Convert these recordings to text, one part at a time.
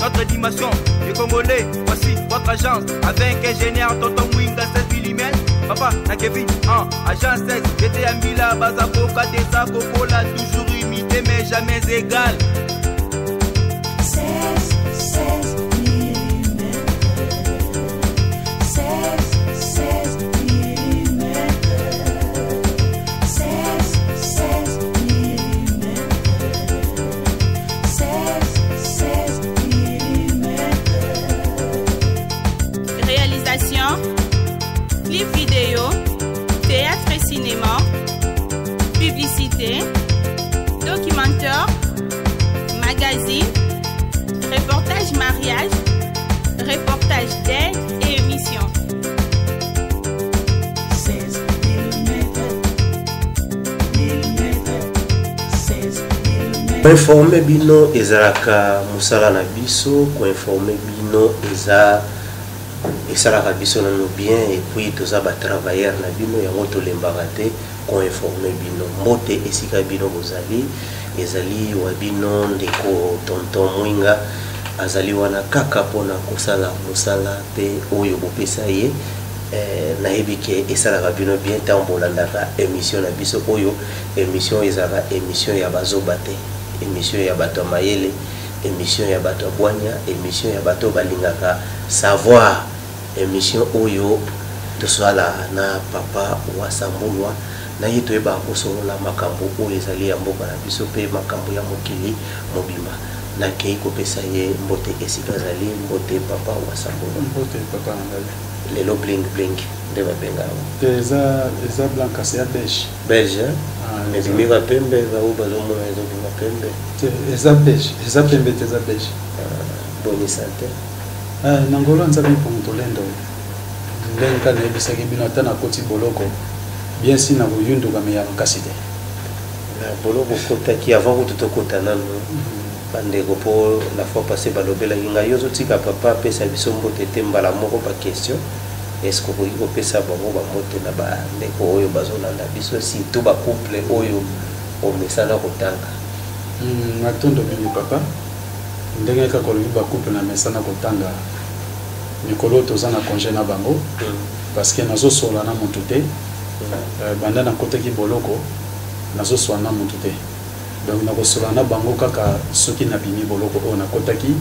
Votre animation, les Congolais, voici votre agence. Avec ingénieur Tonton Mwinga 16 mm. Papa, na Kevin, en agence 16. J'étais à Mila, Bazaboka, Desa, Kokola, toujours imité mais jamais égal. 16, 16 mm. 16, 16 mm. 16, 16 mm. 16, 16 mm. Réalisation, clip vidéo, théâtre et cinéma, publicité, documentaire, magazine, reportage mariage, reportage d'aide et émission. 16 mm. Mm. 16 mm. Koinforme bino ezalaka mosala na biso. Koinforme bino eza esalaka biso nano bien, et puis toza batravailleur na bino, yango tolembaka te koinforme bino. Mbote esika bino bozali, ezali wa bino ndeko Tonton Mwinga, azali wana kaka mpona kosala mosala mpe oyo bopesa ye. Nayebi ke esalaka bino bien ntango bolandaka émission na biso oyo. Émission ezalaka émission ya bazoba te, émission ya bato ya mayele, émission ya bato ya bwanya, émission ya bato oyo balingaka savoir. Émission oyo tosala na papa Wasambulwa na ye, toyebaka kosolola makambo oyo ezali ya mboka na biso mpe makambo ya mokili mobimba. Nakei kopesa ye mbote esika azali. Mbote, papa Wasambulwa. Mbote, papa na ngai. Lelo bling bling nde babenga yango. Te, eza blanc, kasi ya beige. Beige? Ah, ebimika pembe, bao bazomona ezobima pembe. Te, eza beige, eza pembe te, eza beige. Boni santé? Ah, na ngolo Nzambe mpongo tolendo. Ndenge kaka nayebisaki bino, ata nakoti boloko, bien si na koyunduka me ya makasi te. Na boloko okotaki, avant kutu tokota nanu bandeko, mpo la fois passé balobelaki ngai yo ozotika papa apesa biso mbote te, mbala moko baquestion. Est ce que okoki kopesa bango bambote na bandeko oyo bazolanda biso, surtout bacouple oyo omesana kotanga? Matondo mingi, papa. Ndenge kaka olobi, bacouple na mesana kotanga, mikolo oyo toza na congé na bango, parce que nazosola na motu te. Banda nakotaki boloko, nazosola na motu te. Donc nakosola na bango kaka soki nabimi boloko oyo nakotaki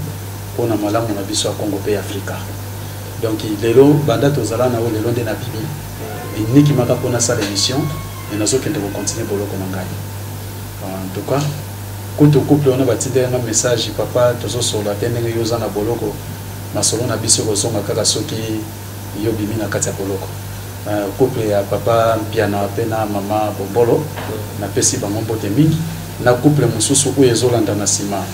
mpona malamu na biso ya Congo mpe ya Afrika. Donc lelo, banda tozala na oyo, lelo nde nabimi enikimaka mpo nasala émission, me nazokende kocontinue boloko na ngai. En tout cas, kutu couple wana batindeli nga message: "Papa, tozosola te ndenge yo oza na boloko. Masolo na biso ekozonga kaka soki yo bimi na kati ya boloko." Couple ya papa Mpiana mpe na mama Bombolo, napesi bango mbote mingi. Na couple mosusu oyo ezolanda na nsima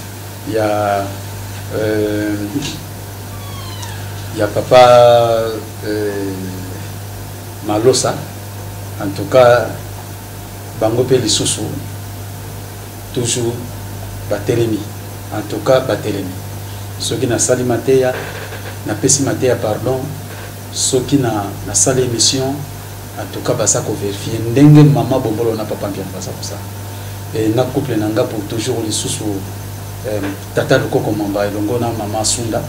ya papa Malosa, en tout cas bango mpe lisusu toujours batelemi. En tout cas batelemi. Soki nasali mateya, napesi mateya, pardon, soki na nasali émission, en tout cas baza kovérifier ndenge mama Bombolo na papa Mpiana baza kosala. E na couple na nga pour toujours lisusu, tata Lokoko Mamba elongo na mama Sunda,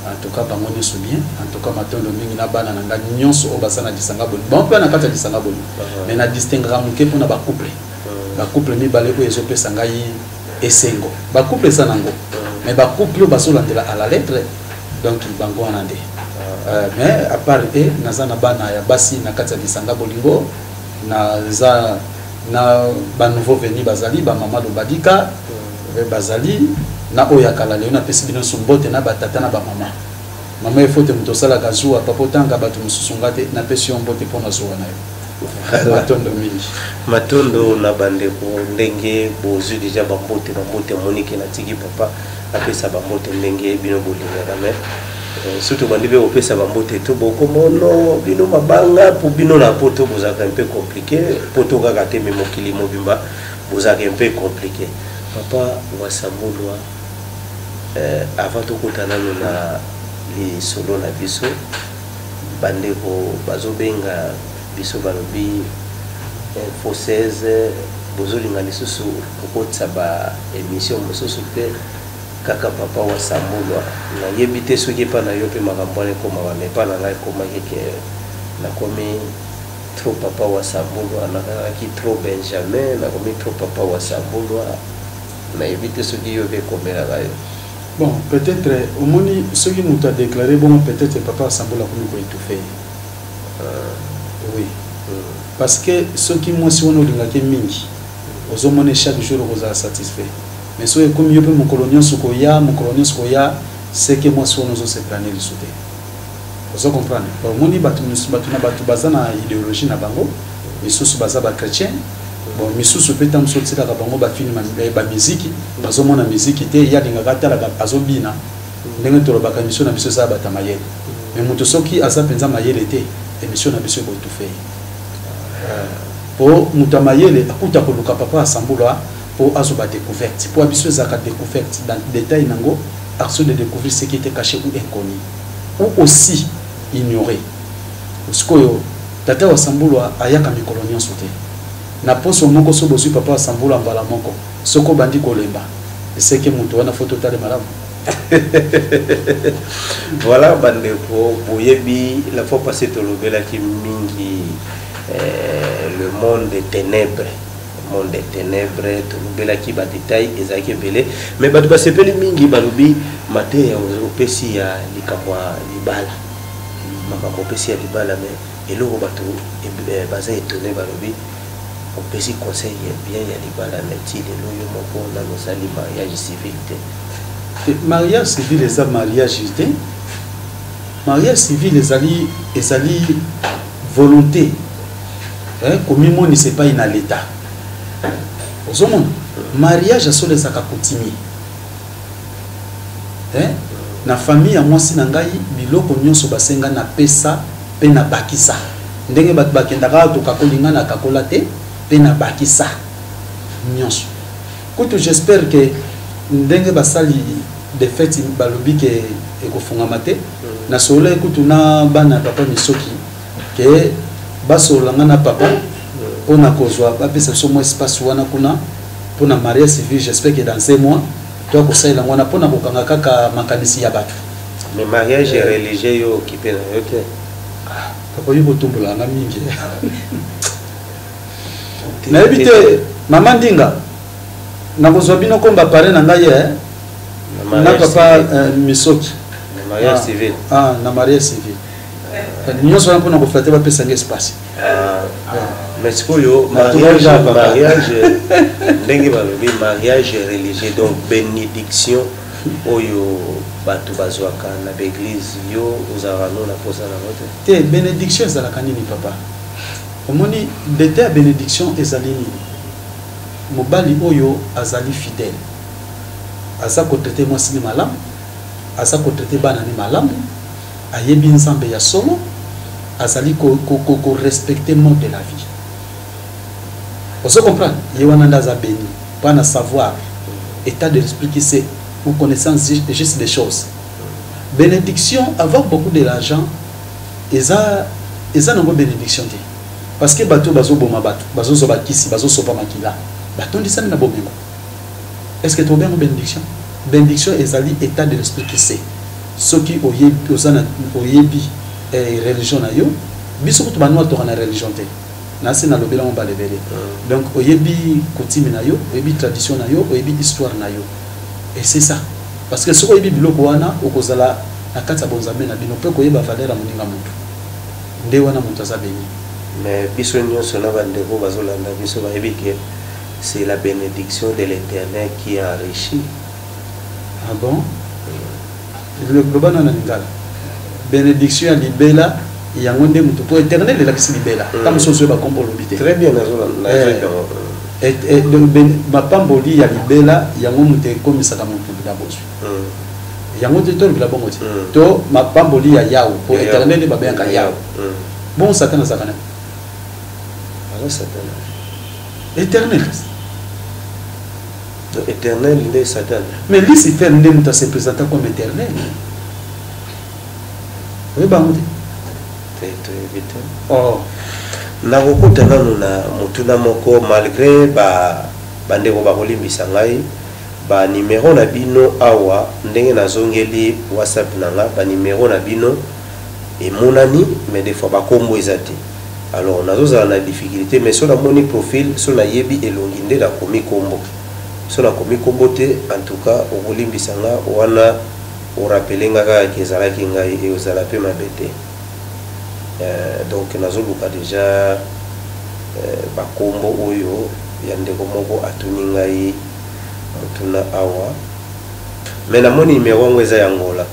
en tout cas bango nyonso bien. En tout cas matondo mingi na bana na nga nyonso oyo baza na lisanga boni, bango mpe na kati ya lisanga boni. Mais na distinguera moke mpona bacouple, bacouple mibale oyo ezopesa ngai esengo. Bacouple eza nango, mais bacouple oyo bazolandela à la lettre, donc bango wana nde. Mais à part e, naza na bana ya basi na kati ya lisanga bolingo, naza na banouveau venu, bazali bamama Lobadika, bazali na oyo ya kala. Lelo napesi bino nyonso mbote, na batata na bamama. Mama Efote, moto osalaka zuwa, papa otanga bato mosusu, nga te, napesi yo mbote mpo na zuwa na yo. Matondo mingi. Matondo na bandeko ndenge bozwi deja bambote. Bambote amoniki, natiki papa apesa bambote ndenge bino bolingaka. Mais surtout bandi mpe kopesa bambote to bokomono bino mabanga, mpo bino na poto bozalaka un peu compliqué. Poto kaka te, me mokili mobimba bozalaka un peu compliqué. Papa Wasambulwa, avant tokota nano na lisolo na biso, bandeko bazobenga biso, balobi Info 16 bozolinga lisusu kokotisa ba émission mosusu te. Kaka papa Wasambulwa. Nayebi te soki epa na yo mpe makambo wana ekomaka, mais epa na ngai ekomaki ke nakomi trop papa Wasambulwa, nazalaki trop Benjamin, nakomi trop papa Wasambulwa. Nayebi te soki yo mpe ekomelaka yo. Bon, peut-être omoni soki moto adéclaré bongo, peut-être papa Wasambulwa akomi koétouffe ye. Oui, parce que soki mwasi wana olingaki mingi, ozomona chaque jour okozala satisfait, mais soki ekomi yo mpe mokolo nyonso koya, mokolo nyonso koya, seke mwasi wana ozosepela lisu te. Ozo comprendre? Omoni, bato misusu, bato na bato baza na idéologie na bango. Misusu baza bachrétien, bon, misusu mpe ntango mosusu otikaka bango bafilme, bamiziki, bazomona miziki te, ye alingaka atalaka azobina. Ndenge tolobaka, émission na biso eza ya bato ya mayele, mais moto soki aza mpenza mayele te, émission na biso ekoétouffe ye. Po moto ya mayele akuta koluka papa Asambulwa mpo azwa badécouverte, mpo biso ezalaka découverte dans détail nango, action de découvrir ce qui était caché ou inconnu ou aussi ignoré. Sikoyo tata Wasambulwa ayaka mikolo nyonso te. Na poso moko so bozwi papa Wasambulwa mbala moko, soki obandi kolemba, eseke moto wana fo totale malamu. Voilà, bandeko, boyebi, la fois passée tolobelaki mingi le monde des ténèbres, le monde des ténèbres. Tolobelaki badétail ezalaki ebele, mais bato basepeli mingi. Balobi mateya opesi ya likambo ya libala, makambo opesi ya libala, mais eloko bato baza étonné, balobi opesi conseil ya bien ya libala, mais ti lelo yo moko nano osali mariage civil te. Mariage civil eza mariage te. Mariage civil ezali volonté, komimonisa epai na leta. Ozomona, mariage ya solo ezalaka coutumier, eh? Na famille ya mwasi na ngai, biloko nyonso basenga napesa mpe nabakisa. Ndenge bato bakendaka tokakolinga, nakakola te mpe nabakisa nyonso. Kutu j'espère que ndenge basali de fête, balobi ke ekofungama te. Nasolola kutu na bana ya papa Misoki ke basolola nga na papa mpona kozwa, bapesa biso mwa espace wana kuna mpona mariage civil. J'espère que dans un mois toya kosalela yango wana mpona kokanga kaka makanisi ya bato. Mais mariage religieux, yo okipe na yo te? Papa, yo kotumbolanga mingi. Nayebi te, mama Ndinga, nakozwa bino komba parrain na ngai na papa Misoki. Na mariage civil? Ah, na mariage civil nyonso wana mpona koflatter, bapesanga espace. Mais sikoyo mariage, ndenge balobi mariage religieux, donc bénédiction oyo bato bazwaka na baeglise, yo ozalaka no na mposa nango te? Te, bénédiction ezalaka nini, papa? Omoni, détail ya bénédiction ezali nini? Mobali oyo azali fidèle, aza kotraiter mwasi ni malamu, aza kotraiter bana ni malamu, ayebi Nzambe ya solo, azali korespecter mode de la vie. Ozo comprendre? Ye wana nde aza béni mpo na savoir, état de l'esprit qui sait ou connaissance juste des choses. Bénédiction, avoir beaucoup de l'argent, eza nango bénédiction te, parce que bato bazoboma bato, bazozwa bakisi, bazosopa makila, batondisami na bomengo. Est ce que tobengo bénédiction? Bénédiction ezali état de l'esprit qui sait. Soki oyebi, oza na oyebi religion na yo. Biso kutu banoa toka na religion te, nasi nalobelango balebele. Donc oyebi coutume na yo, oyebi tradition na yo, oyebi histoire na yo, et c'est ça. Parce que soki oyebi biloko wana, okozala na kati ya bonzambe na bino mpe koyeba valeur ya moninga. Motu nde wana moto aza béni. Mais biso nyonso na bandeko bazolanda biso bayebi ke c'est la bénédiction de l'Éternel qui enrichit. Ah bon, loba na lingala. Bénédiction ya libela, yango nde moto, po éternel elakisi libela. Ta mosusu oyo bakombo olobi te. Très bien. Mapamboli ya libela, yango moto ekomisaka motu na bozwi. Yango te, tolobela bongo te. To mapamboli ya Yawe, po éternel nde babengaka Yawe. Bongo Satan azalaka nani? Aza Satan. Éternel. Donc éternel nde Satan? Mais Lucifer nde moto ase présenta comme éternel. Oyeba yango te? Te, toyebi te. Oh. Nakokuta nanu na motuna moko, malgré bandeko bakolimbisa ngai. Ba numero na bino awa ndenge nazongeli WhatsApp na nga, ba numero na bino emonani, mais des fois ba kombo eza te. Alors nazozala na difficulté, mais so namoni profil, so nayebi elongi nde nakomi kombo. So nakomi kombo te, en tout cas okolimbisa nga wana, orappeler nga kaka ke ezalaki ngai, eozala pe mabe te. Donc nazoluka deja bakombo oyo ya ndeko moko atuni ngai motuna awa, mais namoni numero yango eza ya Angola,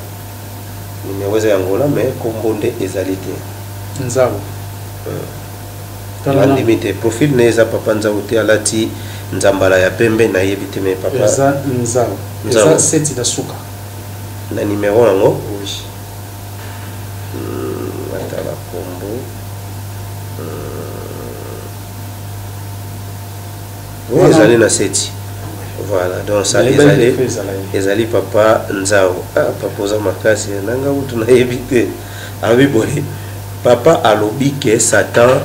numero eza ya Angola, mais kombo nde ezali te. Nzau. Tala. Nandimi te, profil na ye eza papa Nzau te, alati nzambala ya pembe, nayebi te, mais papa Eza Nzau. Nzau. Eza seti na suka. Na numero yango? Oui. Natala kombo. Oui, ezali na seti. Voilà, donc ça Nayebaki ezali te ezala ye. Ezali papa Nzau. Ah, papa oza makasi, nanga kutu nayebi te. Alobi boye, papa alobi ke Satan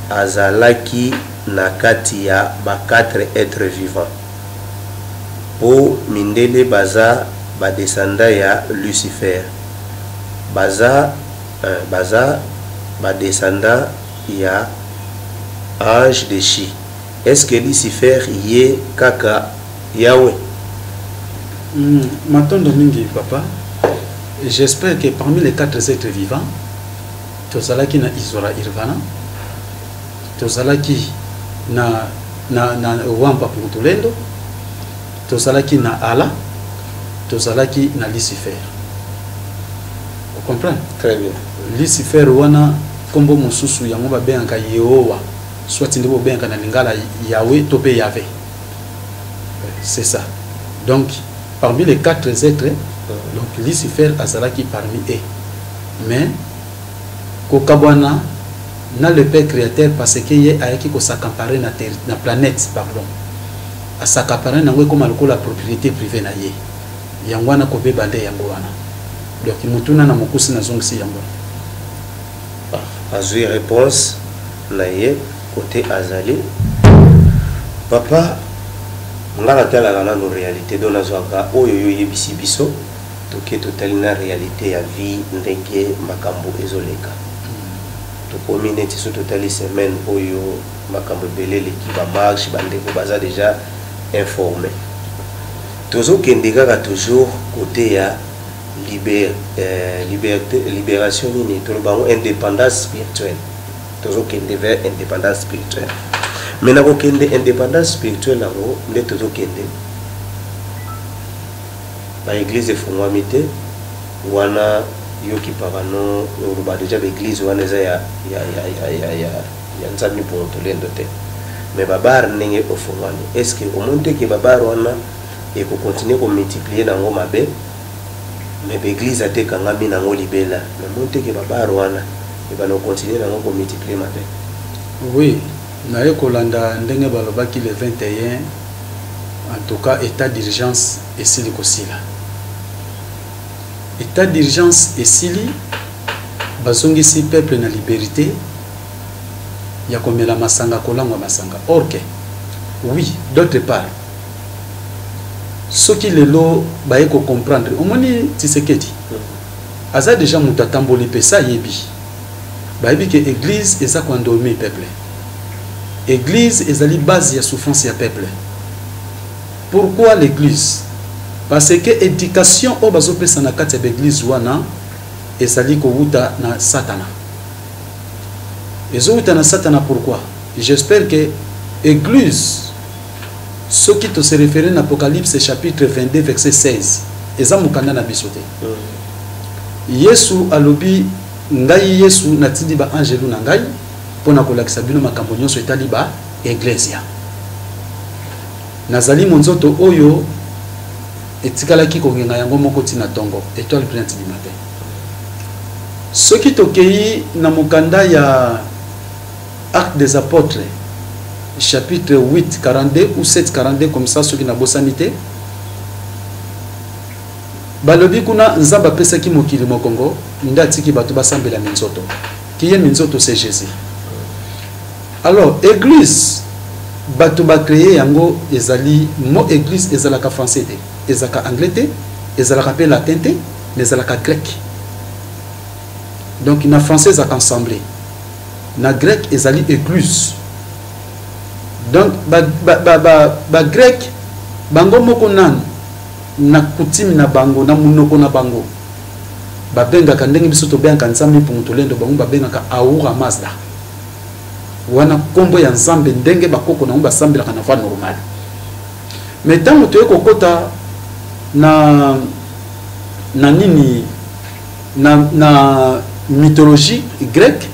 azalaki na kati ya ba 4 êtres vivants. Po mindele baza ba descendants ya Lucifer. Baza ba descendants ya ange déchu. Est-ce que Lucifer ye kaka Yahweh? Matondo mingi papa. J'espère que parmi les 4 êtres vivants, tozalaki na Isora Irvana, tozalaki na Wampa Pungutulendo, tozalaki na Allah, tozalaki na Lucifer. Vous comprenez? Très bien. Lucifer wana kombo mosusu yango babengaka Yehowa, soit nde bobengaka na lingala Yahweh to pe Yahvé. C'est ça. Donc parmi les 4 êtres, donc Lucifer azalaki parmi eux. Mais kokabwana na le Père créateur, parce que ye ayaki ko s'accaparer na terre, na planète, pardon. A s'accaparer nango ekoma lokola propriété privée na ye. Yango wana kobeba nde yango wana. Donc mutuna na mokusi nazongisi yango. Ah, azwi réponse na ye côté azali. Papa, nga natalaka nano réalité, donc nazwaka oyo yo oyebisi biso, toke totali na réalité ya vie ndenge makambo ezoleka. Tokomi neti so totali semaine oyo, makambo ebele eleki, ba marche, bandeko baza déjà informé. Tozokende kaka toujours côté ya liberté, libération nini toloba yango, indépendance spirituelle. Tozokende vers indépendance spirituelle, mais na kokende indépendance spirituelle yango nde tozokende, ba église efungwami te. Wana yokipaka no oloba déjà ba église wana eza ya Nzambe mpongo tolendo te, mais ba bar ndenge ofungwami, est ce que omoni te ke ba bar wana ekocontinuer komultiplier nango mabe, mais ba église ate ekangami nango libela, mais omoni te ke ba bar wana ebanda kocontinuer nango komultiplier mabe? Oui, naye kolanda ndenge balobaki le 21, en tout cas état d'urgence esili kosila. État d'urgence esili, bazongisi peuple na liberté ya komela masanga, kolangwa masanga. Or que oui, d'autre part, soki lelo baye kocomprendre, omoni Tshisekedi aza déjà moto atamboli mpe sa ayebi, bayebi ke église eza koendormir peuple, église ezali base ya souffrance ya peuple. Pourquoi l'église? Parce que éducation oyo bazopesa na kati ya baeglise wana ezali kowuta na Satana, ezowuta na Satana. Pourquoi? J'espère que église, soki tose référé na Apocalypse chapitre 22 verset 16, eza mokanda na biso te. Yesu alobi: "Ngai Yesu natindi baangelu na ngai mpo na kolakisa bino makambo nyonso etali ba eglesia. Nazali monzoto oyo etikalaki kongenga yango moko ntina ntongo, étoile brillante du matin." Soki tokei na mokanda ya Actes des Apôtres chapitre 8 42 ou 7 42 comme ça, soki nabosani te, balobi kuna Nzambe apesaki mokili mokongo nde atiki bato basambela minzoto. Kiye minzoto, c'est Jésus. Alors église Bato ba créer yango ezali mot église ezalaka français te, ezalaka anglais te, ezalaka mpe latin te, mais ezalaka grec. Donc na français ezalaka ensemble, na grec ezali église. Donc ba, ba, ba, ba, ba grec bango moko nanu na coutume na bango, na munoko na bango, babengaka ndenge biso tobengaka Nzambe Mpungu Tulendo, bango babengaka Ahura Mazda. Wana kombo ya Nzambe ndenge bakoko na bango basambelaka na voie normale. Mais ntango toye kokota na na nini na mythologie grecque,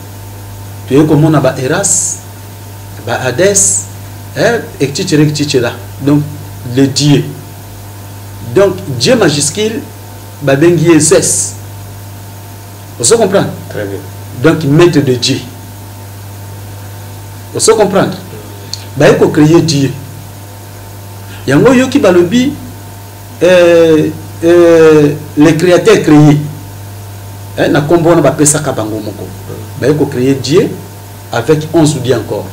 toye komona ba Eras, ba Hadès, etc., etc. Donc le dieu, donc Dieu majuscule babengi ye Zeus. Ozo comprendre? Très bien. Donc maître de Dieu. Ozo comprendre? Baye ko créer Dieu. Yango yoki balobi le créateur créé. Na kombo wana bapesaka bango moko. Baye ko créer Dieu avec 11 dieux encore.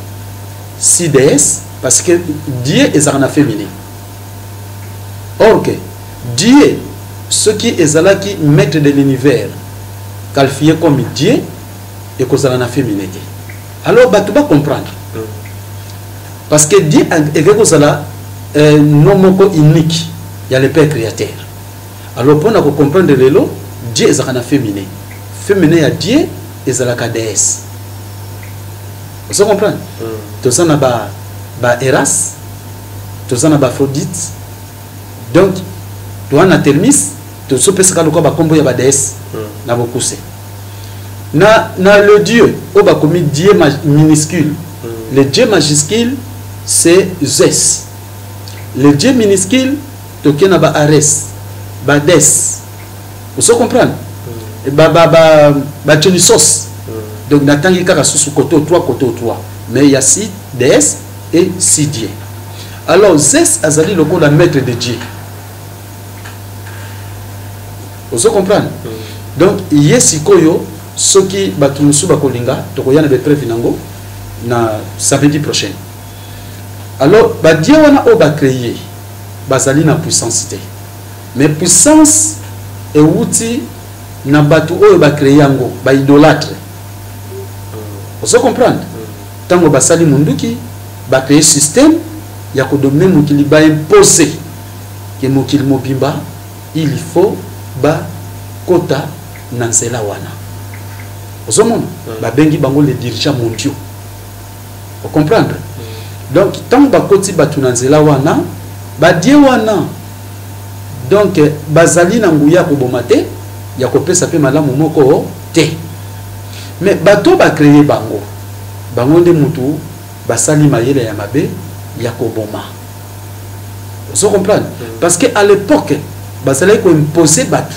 6 déesses, parce que Dieu ezalaka na féminin. Or que Dieu, ce qui ezalaki maître de l'univers, qualifié comme Dieu, ekozala na féminité. Alors bato ba comprendre. Parce que Dieu ekozala nom moko unique ya le Père créateur. Alors pour na comprendre lelo, Dieu ezalaka na féminin. Féminin ya Dieu ezalaka déesse. Vous comprenez? Toza na ba Eras, toza na ba Aphrodite. Donc toza na Thermis, tozopesaka lokola bakombo ya ba déesse na bokuse. Na le Dieu, oyo bakomi Dieu minuscule. Le Dieu majuscule, c'est Zeus. Le Dieu minuscule, toke na ba Ares, ba Dès. Vous comprenez? Ba Dionysos. Donc natangi kaka susu koto 3, koto 3. Mais il y a 6 déesses et 6 dieux. Alors Zeus azali lokola maître de Dieu. Vous comprenez? Donc ye sikoyo soki bato mosusu bakolinga tokoya na bepreuve nango na samedi prochain. Alors ba dieu wana oyo ba créer bazali na puissance te. Mais puissance ewuti na bato oyo ba créer yango, ba idolâtre. Vous comprendre? Tango basali munduki, ba créer système ya kodominer mokili, ba imposer ke mokili mobimba il faut ba kota na nzela wana. Ozomona? Babengi bango les dirigeants mondiaux. Vous comprendre? Donc tant bakoti batu na nzela wana, ba dieu wana, donc bazali na nguya koboma te, ya kopesa pe malamu moko te. Mais bato ba créer bango, bango nde mutu basali mayele ya mabe ya koboma. Vous comprenez? Parce que à l'époque, bazalaki ko imposer batu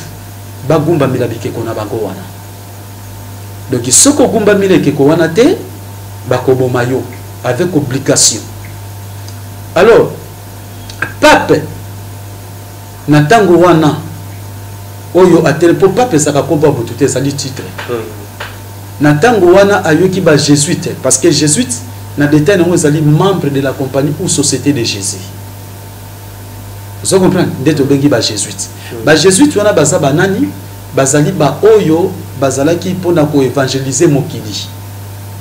bagumbamela bikeko na bango wana. Donc soki ogumbamela ekeko wana te, bakoboma yo avec obligation. Alors pape na tango wana oyo atele po pape ezalaka kombo ya motu te, ezali titre. Na tango wana ayoki ba jésuite, parce que jésuite na détail nango ezali membre de la compagnie ou société de Jésus. Vous comprenez? Nde tobengi ba jésuite. Ba jésuite wana baza banani? Bazali ba oyo bazalaki mpona koevangeliser mokili,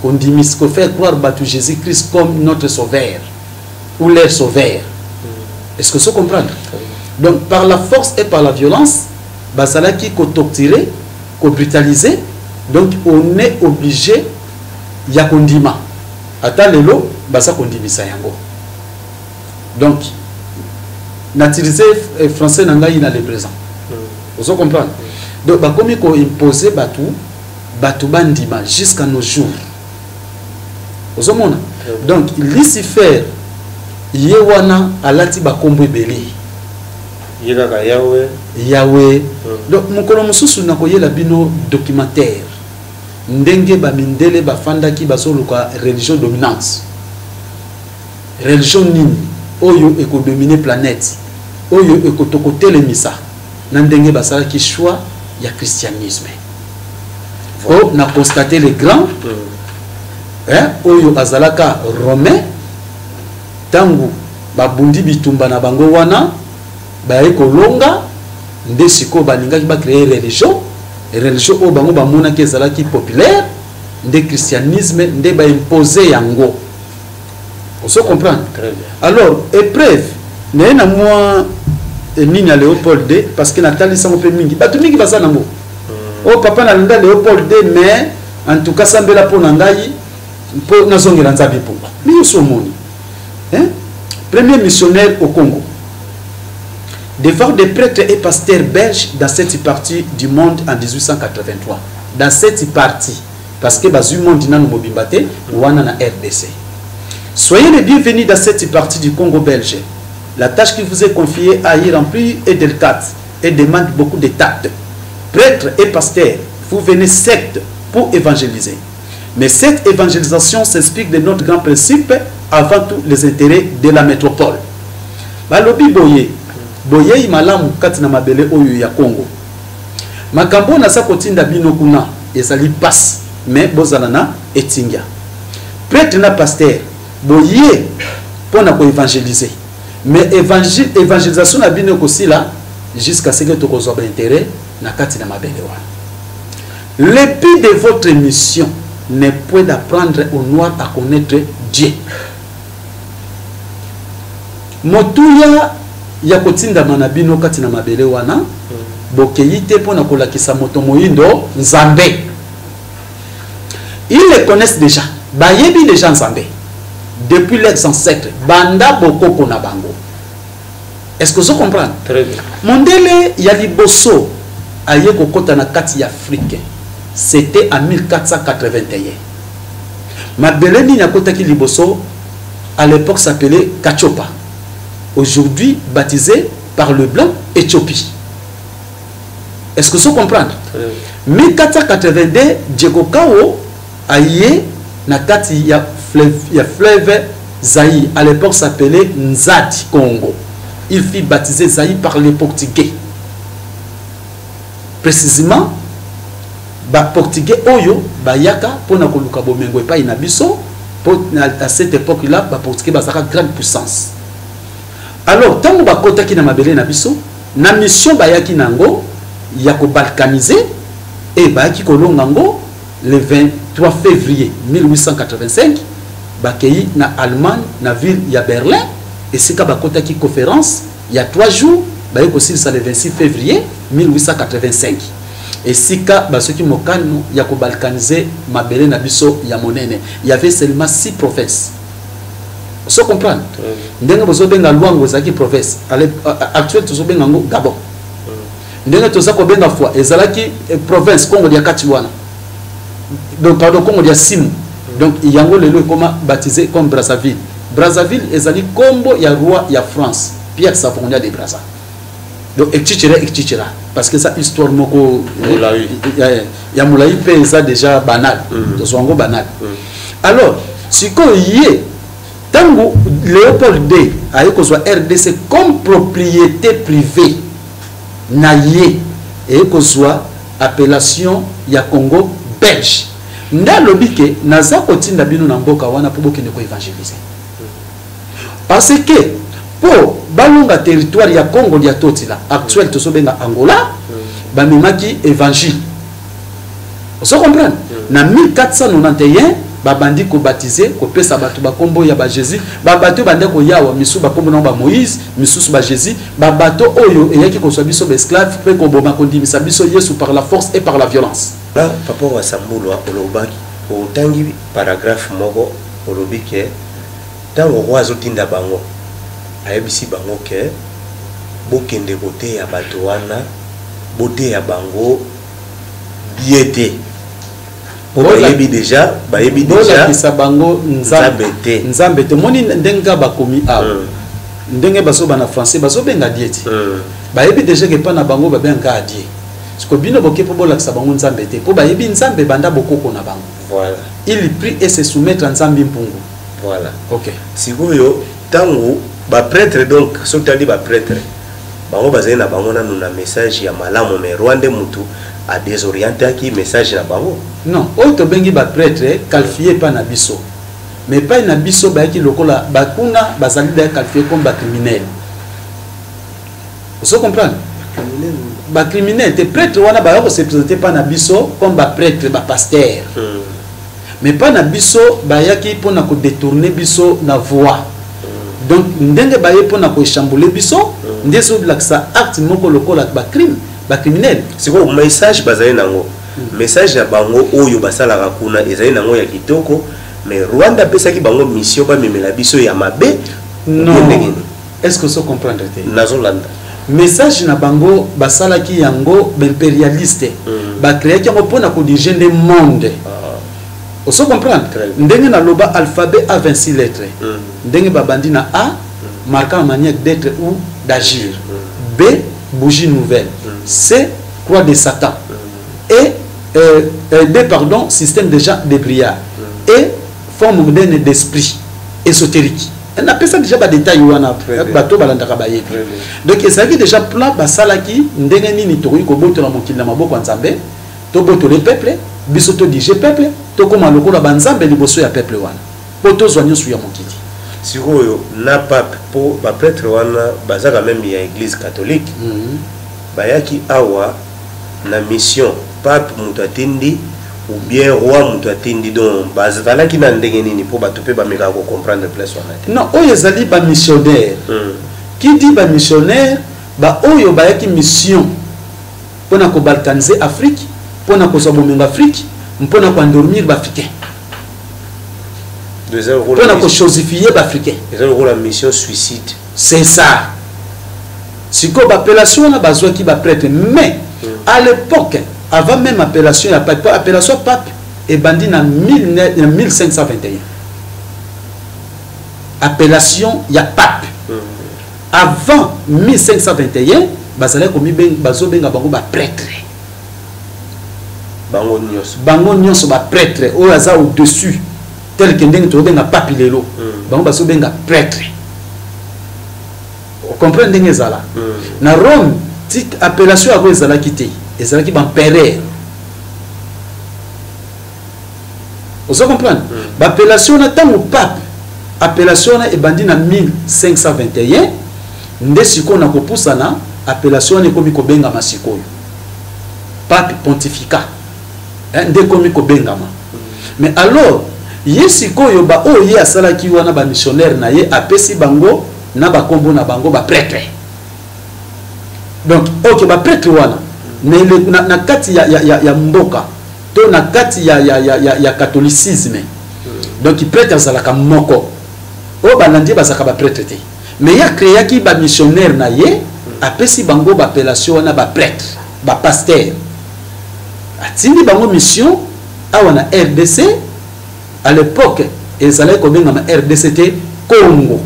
kondimisa, kofaire croire bato Jésus-Christ comme notre sauveur ou leur sauveur. Est-ce que vous comprenez? Donc par la force et par la violence, bazalaki kotorturer, kobrutaliser. Donc on est obligé ya kondima. Ata lelo baza kondimisa yango. Donc n'utiliser français na ngai na le présent. Vous comprenez? Donc bakomi ko imposer batu, batu bandima jusqu'à nos jours. Vous comprenez? Donc Lucifer ye wana alati bakombo ebele. Ye kaka Yahweh. Yahweh. Donc mokolo mosusu nakoyela bino documentaire ndenge ba mindele bafandaki bazoluka religion dominante. Religion nini oyo ekodomine planète, oyo ekotokotelemisa na ndenge basalaki choix ya christianisme. Oh, na constaté le grand, hein, oyo azalaka romain, Ntango babundi bitumba na bango wana, baye kolonga, nde sikoyo balingaki bacréer religion. Religion oyo bango bamonaki ezalaki populaire nde christianisme, nde baimpose yango. Ozo comprendre? Très bien. Alors, épreuve naye na mwa nini ya Léopold II, parce que natalisango mpe mingi, bato mingi baza nango. Oyo papa, nalinda Léopold II, mais en tout cas sambela mpo na ngai mpo nazongela Nzambe mpunga. Mi nyonso omoni, hein? Premier missionnaire au Congo, de voir des prêtres et pasteurs belges dans cette partie du monde en 1883. Dans cette partie, parce que bazwi monde nanu mobimba te wana na RDC. Soyez les bienvenus dans cette partie du Congo belge. La tâche qui vous est confiée à y remplir est délicate et demande beaucoup de tact. Prêtres et pasteurs, vous venez certes pour évangéliser. Mais cette évangélisation s'inspire de notre grand principe, avant tout les intérêts de la métropole. Balobi boye, boyei malamu kati na mabele oyo ya Congo. Makambo oyo naza kotinda bino kuna ezali pasi, mais bozala na etingia. Prêtre na pasteur, boye mpona koévangéliser, mais évangélisation na bino ekosila jusqu'à ce que tokozwa baintérêt na kati na mabele wana. Le but de votre mission n'est point d'apprendre aux Noirs à connaître Dieu. Motuya ya kotindama na bino kati na mabele wana, bokei te mpo na kolakisa moto moyindo Nzambe. Ils les connaissent déjà, bayebi déjà Nzambe depuis leurs ancêtres, banda bokoko na bango. Est-ce que ozo comprendre? Très bien. Mondele ya liboso aye kokɔta na kati ya Afrique, c'était en 1481. Mabele nini akɔtaki liboso? À l'époque s'appelait Kachopa, aujourd'hui baptisé par le blanc Éthiopie. Est-ce que vous comprendre? Très bien. 1482, Diego Cao aye na kati ya fleuve Zaïre, à l'époque s'appelait Nzadi Congo. Il fut baptisé Zaïre par les Portugais, précisément Baportugais oyo bayaka mpona koluka bomengo epai na biso, po à cette époque là Baportugais bazalaka grande puissance. Alors ntango bakotaki na mabele na biso na mission bayaki nango ya kobalkaniser, e bayaki kolonga yango le 23 février 1885. Bakei na Allemagne, na ville ya Berlin, esika bakotaki conférence ya 3 jours. Baye kosilisa le 26 février 1885, esika basoki mokano ya kobalkaniser mabele na biso ya monene. Il y avait seulement 6 provinces. Ozo comprendre? Ndenge bozobenga Lwango ezalaki province actuelle, tozobenga yango Gabon. Ndenge toza kobenga Foa ezalaki province Congo dia kati wana, donc pardon, Congo dia Simu. Donc yango lelo ekoma baptisé comme Brazzaville. Brazzaville ezali nkombo ya roi ya France, Pierre Savorgnan de Brazza. Donc etc etc, parce que ça histoire moko Molai. ya molai mpe eza déjà banal. Tozwa yango banal. Alors sikoyo ye, ntango Léopold II aye kozwa RDC comme propriété privée na ye, eye kozwa appellation ya Congo belge. Nde alobi ke naza kotinda bino na mboka wana mpo bokende koévangéliser, parce que mpo balonga territoire ya Congo dia Totila, actuel tozobenga Angola, bamemaki évangile. Ozo comprendre? Na 1491 babandi kobaptiser, kopesa bato bakombo ya baJésus. Babato bande koyawa misusu bakombo nango baMoïse, misusu baJésus. Babato oyo eyaki kozwa biso baesclave mpe koboma, kondimisa biso Yesu par la force et par la violence. La papa Wasambulwa, olobaki, otangi paragraphe moko, olobi ke ntango roi azotinda bango, ayebisi bango ke bokende koteya bato wana, boteya bango bie te, po bayebi déjà, bayebi déjà Bolakisa bango Nzambe Nzambe te. Nzambe te. Omoni ndenge kaka bakomi awa, ndenge bazoba na français, bazobenga Dieu te. Bayebi déjà ke epa na bango babengaka Dieu. Siko bino boke mpo bolakisa bango Nzambe te, mpo bayebi Nzambe banda bokoko na bango. Voilà. Il prie et se soumettre à Nzambe mpungu. Voilà. Ok. Sikoyo ntango baprêtre, donc soki tali baprêtre, bango bazali na bango nanu na message ya malamu, mais roi nde mutu adésorientaki message na bango. Non, oyo tobengi baprêtre qualifié epa na biso, Mais epai na biso bayaki lokola bakuna bazali daya qualifié comme bacriminel. Ozo comprendre? Bacriminel te. Prêtre wana baya kose présenter mpa na biso comme baprêtre, bapasteur, mais mpa na biso bayaki mpona kodétourner biso na voie. Donc ndenge baye mpona koéchambouler biso, nde ezolakisa acte moko lokola bacrime, bacriminel. Sikoyo message bazali nango, message ya bango oyo basalaka kuna ezali nango ya kitoko, mais Rwanda apesaki bango mission bamemela biso ya mabe? Non. Ndenge nini? Est ce que ozo comprendre te? Nazolanda. Message na bango basalaki yango, baimpérialiste bacréaki yango mpona kodiriger nde monde. Ozo comprendre? Très bien. Ndenge naloba, alphabet a 26 lettres. Ndenge babandi na A, marquant la manière d'être ou d'agir, B, bougie nouvelle, C, croix de Satan, et D, pardon, système déjà débrouillard et forme moderne d'esprit ésotérique. Napesa déjà badétail wana. Très bien. Bato balandaka bayebi. Très bien. Donc ezalaki déjà plan basalaki ndenge nini tokoki kobotola mokili na maboko ya Nzambe, tobotole peuple biso, todirige peuple, tokóma lokola banzambe liboso ya peuple wana, mpo tozwa nyonso ya mokili. Sikoyo na pape, mpo baprêtre wana baza quand même ya Église catholique, bayaki awa na mission, pape moto atindi ou bien roi moto atindi? Donc bazalaki na ndenge nini, mpo bato mpe bamekaka kocomprendre place wana te? Non, oyo ezali bamissionnaire. Qui dit bamissionnaire, baoyo bayaki mission mpona kobalkaniser Afrique, mpona kozwa bomengo Afrique, mpona koendormir baafricain, Donc eza lokola mpona kochosifier baafricain. Eza lokola mission suicide. C'est ça. Sikoyo baappellation wana bazwaki baprêtre, mais à l'époque, avant même appellation ya pape, po appellation pape ebandi na 1000 na 1521, appellation ya pape. Avant 1521 bazalaki bazobenga bango baprêtre. Bango nyonso? Bango nyonso baprêtre. Oyo aza au-dessus, tel que ndenge tozobenga pape lelo, bango bazobenga prêtre. Ocomprendre ndenge ezala? Na Rome ti appellation yango ezalaki te, ezalaki baempereur. Ozo comprendre? Baappellation wana, ntango pape, appellation wana ebandi na 1521 nde sikoyo na kopusana appellation wana ekomi kobengama sikoyo pape, pontificat. Eh, nde ekomi kobengama. Mais alors ye sikoyo, baoyo ye asalaki wana, bamissionnaire na ye, apesi bango na bakombo na bango baprêtre. Donc ok, baprêtre wana na kati ya mboka to na kati ya catholicisme, donc prêtre azalaka moko. Oyo balandi ye bazalaka baprêtre te, mais ye acréaki bamissionnaire na ye, apesi bango baappellation wana baprêtre, bapasteur. Atindi bango mission awa na RDC. À l'époque ezalaki kobengama RDC te, Congo,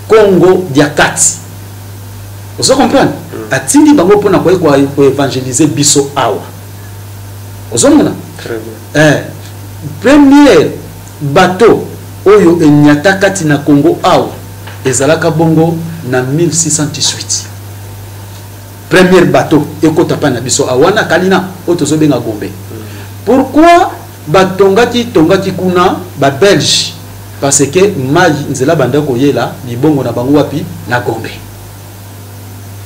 Congo dia kati. Ozo comprendre? Atindi bango mpona koye koévangéliser biso awa. Ozomona? Très bien. Première bateau oyo enyata kati na Congo awa ezalaka bongo na 1618. Première bateau ekota mpa na biso awa wana Kalina, oyo tozobenga Gombe. Pourquoi batongaki tongaki kuna babelge? Parce que mai nzela banda koyela libongo na bango wapi? Na Gombe.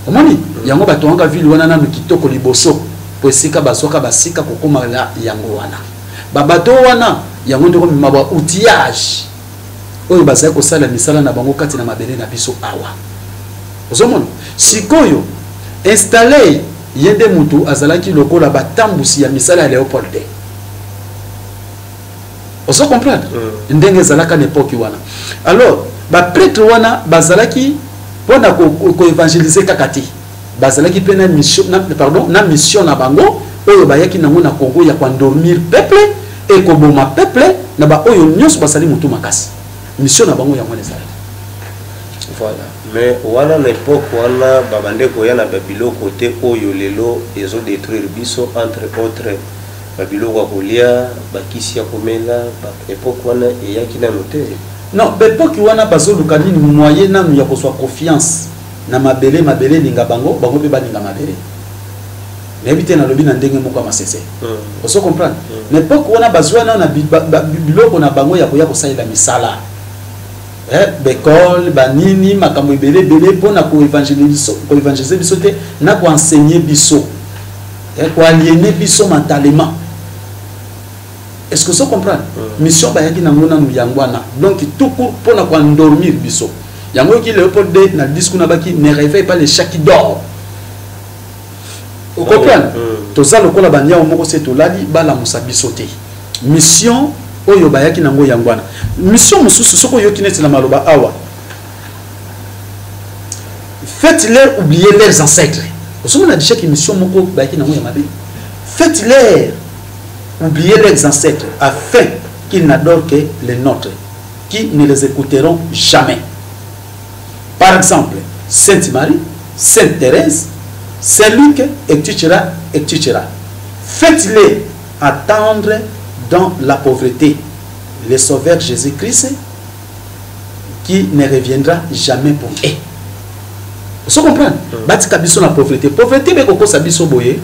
Omoni yango, batongaka ville wana nanu kitoko liboso, po esika bazwaka basika kokóma yango wana, babato wana yango nde komema ba outillage oyo bazali kosala misala na bango kati na mabele na biso awa. Ozomona sikoyo installe ye nde mutu azalaki lokola batambusi ya misala ya Léopold II. Ozo comprendre ndenge ezalaka na époque wana? Alors baprêtre wana bazalaki mpona koévangéliser kaka te, bazalaki mpe na mission na, pardon, na mission na bango oyo bayaki nango na Congo ya koendormir peuple e koboma peuple na baoyo nyonso basali motu makasi. Mission na bango yango wana ezalaki. Voilà, mais wana na époque wana babande koya na babiloko te oyo lelo ezodétruire biso, entre autres babiloko ya kolia, bakisi ya komela. Époque wana eyaki nano te? Non, baépoque wana bazoluka nini? Moyen nanu ya kozwa confiance na mabele. Mabele elinga bango, bango mpe balinga mabele. Nayebi te, nalobi na ndenge moko ya masese. Ozo comprendre? Na époque wana bazwa nano na biloko na bango ya koya kosalela misala, baécole, banini, makambo ebele ebele mpona koévangéliser biso te, na koenseigner biso, koaliéner biso mentalement. Est-ce que ozo comprendre? Mission bayaki nango nanu yango wana. Donc tout court mpona koendormir biso. Yango oyoki Léopold II na discours na baki: "Ne réveille pas les chats qui dort." Ocomprendre? Toza lokola baniao moko se tolali, balamusa biso te. Mission oyo bayaki nango yango wana. Mission mosusu, soki oyoki neti na maloba awa: "Faites-leur oublier leurs ancêtres." Ozomona déjà que mission moko bayaki nango ya mabe: "Faites-leur oublier leurs ancêtres afin qu'ils n'adorent que les nôtres qui ne les écouteront jamais. Par exemple, Sainte Marie, Sainte Thérèse, Saint Luc, etc., etc. Faites-les attendre dans la pauvreté le Sauveur Jésus-Christ qui ne reviendra jamais pour eux." Ozo comprendre? Batika biso na pauvreté. Pauvreté bekokosa biso boye,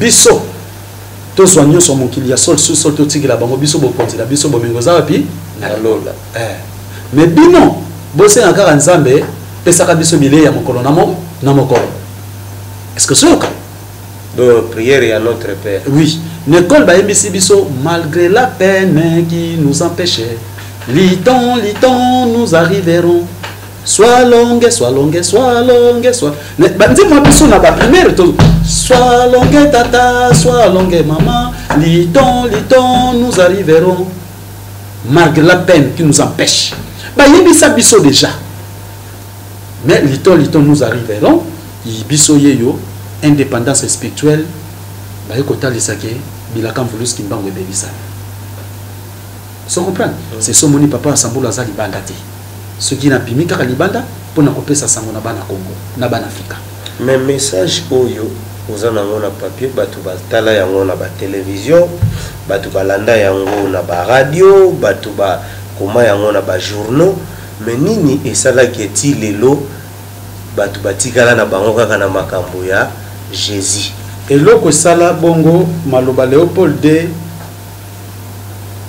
biso tozwa nyonso mokili ya sol sur sol, totikela bango. Biso bokonzi na biso, bomengo eza wapi? Na lola. Mais bino bosenga kaka Nzambe pesaka biso bilei ya mokolo na mokolo. Est ce que soyoka? Donc prière ya Notre Père. Oui, na école bayebisi biso: "Malgré la peine qui nous empêchait, luttons, luttons, nous arriverons, soit longue, soit longue, soit longue, soit." Banzembo biso na baprimaire to: "Soit longue tata, soit longue maman, luttons, luttons, nous arriverons malgré la peine qui nous empêche." Bayebisa biso déjà. Mais luttons, luttons, nous arriverons. Biso yeyo indépendance spirituelle, baye kotalisa ke bilaka mvulusi Kimbangu ebebisana. So comprendre? C'est so omoni papa Asambulu aza libanda te. Soki napimi kaka libanda mpona kopesa sango na bana Congo, na bana Afrika. Mais message oyo oza nango na papier, bato batala yango na batelevizio, bato balanda yango na baradio, bato bakoma yango na bajournaux, mais nini esalaki eti lelo bato batikala na bango kaka na makambo ya Jésus? Eloko esala bongo, maloba Léopold II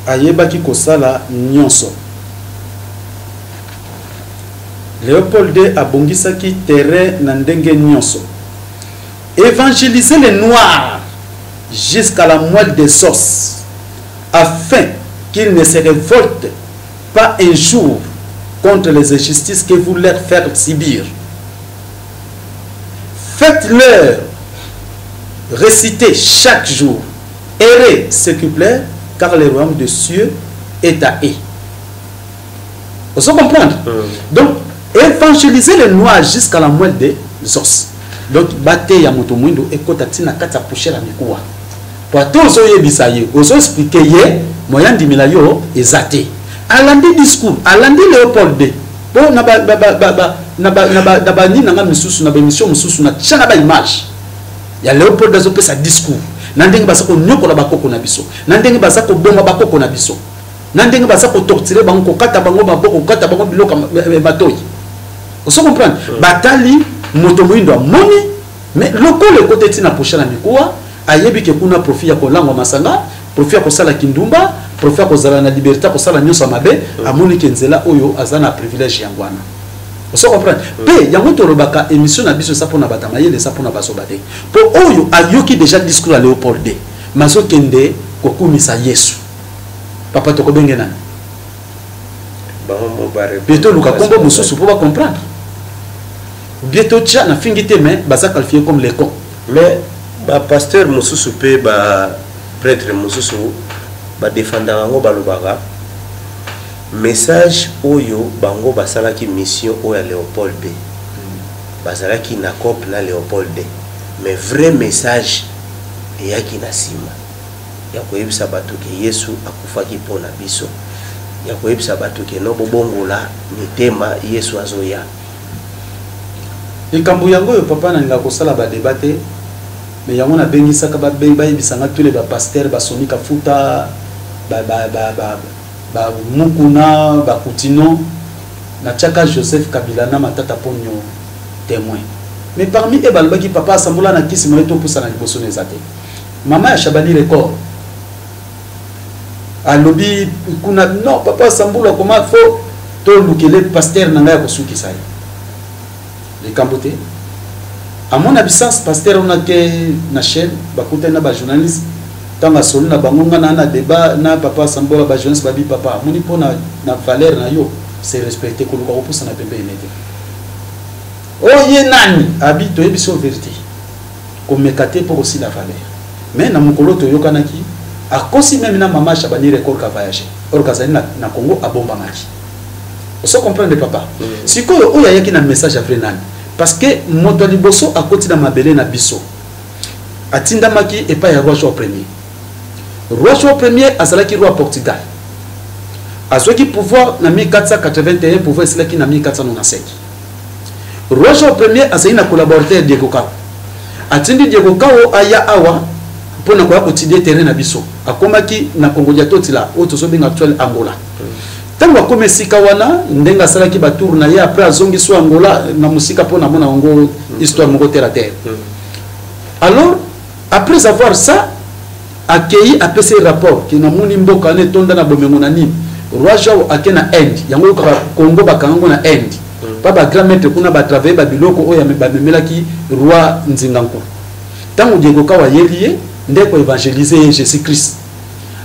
ayebaki kosala nyonso. Léopold II abongisaki terrain na ndenge nyonso: évangéliser les Noirs jusqu'à la moelle des os afin qu'ils ne se révoltent pas un jour contre les injustices que vous leur faites subir. Faites-leur réciter chaque jour: Heureux ceux qui pleurent, car le royaume des cieux est à eux. Vous comprendre? Donc, évangéliser les Noirs jusqu'à la moelle des os. Donc, bateya moto mwindo ekota ntina kati ya poussière ya mikuwa, po ate ozoyebisa ye, ozoexpliquer ye, moya ndimela yo eza te. Alandi discours, alandi Léopold II. Po na na banini nanga misusu, na baémission mosusu, na tia na baimage ya Léopold azopesa discours na ndenge baza konyokola bakoko na biso, na ndenge baza koboma bakoko na biso, na ndenge baza kotorturer bango, kokata bango maboko, kokata bango biloko ya matoi. Ozo comprendre? Batali moto moyindo, amoni, mais lokola ekota ntina poche na mikuwa, ayebi ke kuna profit ya kolangwa masanga, profit ya kosala kindumba, profit ya kozala na liberté ya kosala nyonso ya mabe. Amoni ke nzela oyo aza na privilège yango wana. Ozo comprendre? Mpe yango tolobaka, émission na biso eza mpona bato ya mayele, eza mpona bazoba te. Mpo oyo ayoki déjà discours ya Léopold II, mazokende kokumisa Yesu, papa, tokobenge nani? Bango mo bare. Mpe toluka nkombo mosusu mpo bacomprendre bien. Totya na fingi te, mais baza qualifié comme les cons. Mais bapasteur mosusu mpe baprêtre mosusu badefendaka yango, balobaka message oyo bango basalaki, mission oyo ya Léopold II, bazalaki na cope na Léopold II, mais vrai message eyaki na nsima ya koyebisa bato ke Yesu akufaki mpo na biso, ya koyebisa bato ke no bobongola mitema, Yesu azoya. Likambo yango oyo, papa, nalingaka kosala badébat te, mais yango nabengisaka bayebisanga tous les bapasteur, basomi Kafuta, bamukuna, bakutino. Natiaka Joseph Kabila na Matata Ponyo témoin. Mais parmi eux balobaki papa asambola na kisi moye topusana liboso na eza te. Mama ya Shabani Record alobi kuna non, papa asambula koma fo tolukele pasteur na ngai ya kosukisa ye likambo te. Amona absence pasteur wana ke na chaîne, bakutani na bajournaliste. Ntango asoli na bango, nga na débat na papa Asambola, bajournaliste babi: "Papa, amoni mpo na valeur na yo, se respecte, koluka kopusana pembeni te." Oyo ye nani abi toyebi so vérité, komeka te mpo kosila valeur. Mais na mokolo toyokanaki, akosi même na mama Shabani Record ka voyage or kazali na Congo, abombamaki. Oso comprendre, papa? Sikoyo oyo ayaki na message ya vrai nani? Parce que moto ya liboso akoti na mabele na biso, atindamaki epai ya roi João Premier. Roi João Premier azalaki roi Portugal, azwaki pouvoir na 1481, pouvoir esilaki na 1495. Roi João Premier azali na collaborateur Diego Cao. Atindi Diego Cao aya awa mpona koya koétudier terrain na biso. Akomaki na Congo dia Totila, oyo tozobenga actuel Angola. Ntango akomi esika wana, ndenge asalaki batour na ye, après azongi so Angola na mosika mpo namona yango histoire moko terre à terre. Alors, après avoir ça, akei apesi rapport ke namoni mboka wana etonda na bomengo na nini. Roi João ake na Inde, yango oyokaka Congo bakanga yango na Inde mpa bagrand maître kuna batravaille babiloko oyo bamemelaki roi Nzinga Nkulu. Ntango Diego Cao ayeli ye nde koévangéliser ye Jésus Christ,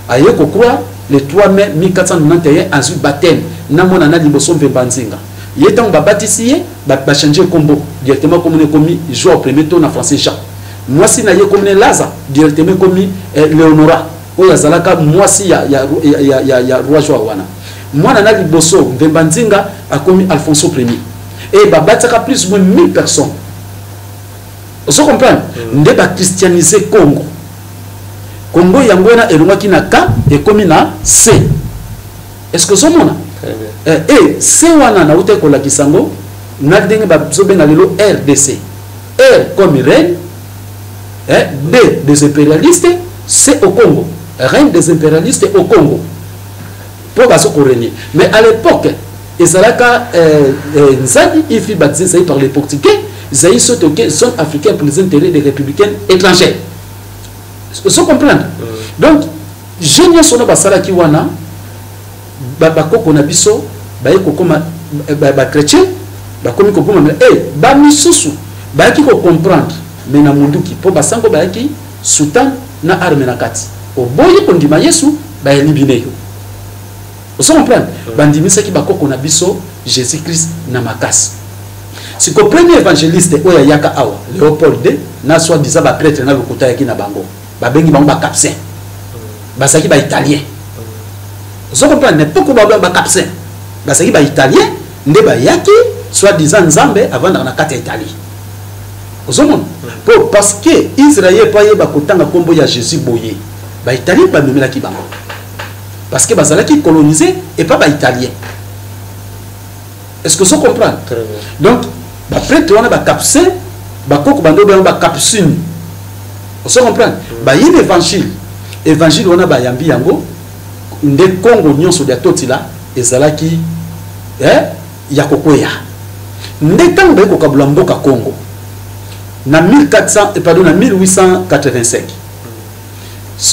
aye kocroire le 3 mai 1491, azwi baptême na mwana na liboso Mvemba Nzinga. Ye ntango babatisi ye, bachange kombo directement, komona ekomi João Premier to na français Jean. Mwasi na ye komine Laza, directement ekomi Leonora oyo azalaka mwasi ya roi João wana. Mwana na liboso Mvemba Nzinga akomi Alfonso Premier e babatisaka plus ou moins 1000 personnes. Ozo comprendre? Nde bachristianiser Congo. Congo yango wana elongwaki na K, ekomi na C. Est ce que ozomona? E C wana nauti kolakisa yango na ndenge bazobenga lelo RDC: R comme reine, eh, D des impérialistes, C au Congo, reine des impérialistes au Congo, mpo bazo korégner. Mais à l'époque ezalaka Nzadi ifi baptisé ezali par les Portugais, ezali soki toke zone africaine pour les intérêts des républicains étrangers. Ozo comprendre? Donc je nyonso wana basalaki wana, bakoko na biso baye kokoma bachrétien, bakomi kokoma e bamisusu bayaki kocomprendre mais na munduki, mpo basango bayaki soutane na arme na kati. Oboyi kondima Yesu, bayeli yo. Ozo comprendre? Bandimisaki bakoko na biso Jésus Christ na makasi. Siko premier évangéliste oyo ayaka awa, Léopold II, na soi disant baprêtre na lokuta ayaki na bango, babengi bango bacapucin, bazalaki baitalien. Ozo comprendre? Mais poko bacapucin bazalaki baitalien nde bayaki soi disant Nzambe avandaka na kati ya Italie. Ozomona? Po parce que Israel po ayeba kotanga nkombo ya Jésus boye, baitalien bamemelaki bango parce que bazalaki colonisé epa baitalien. Est ce que ozo comprendre? Donc baprêtre wana bacapucin, bakoko bando bango bacapucine. Ozo comprendre? Bayebi évangile, évangile wana bayambi yango nde Kongo nyonso dia Totila ezalaki ya kokweya. Nde ntango baye kokabula mboka Congo na 1400, pardon, na 1885,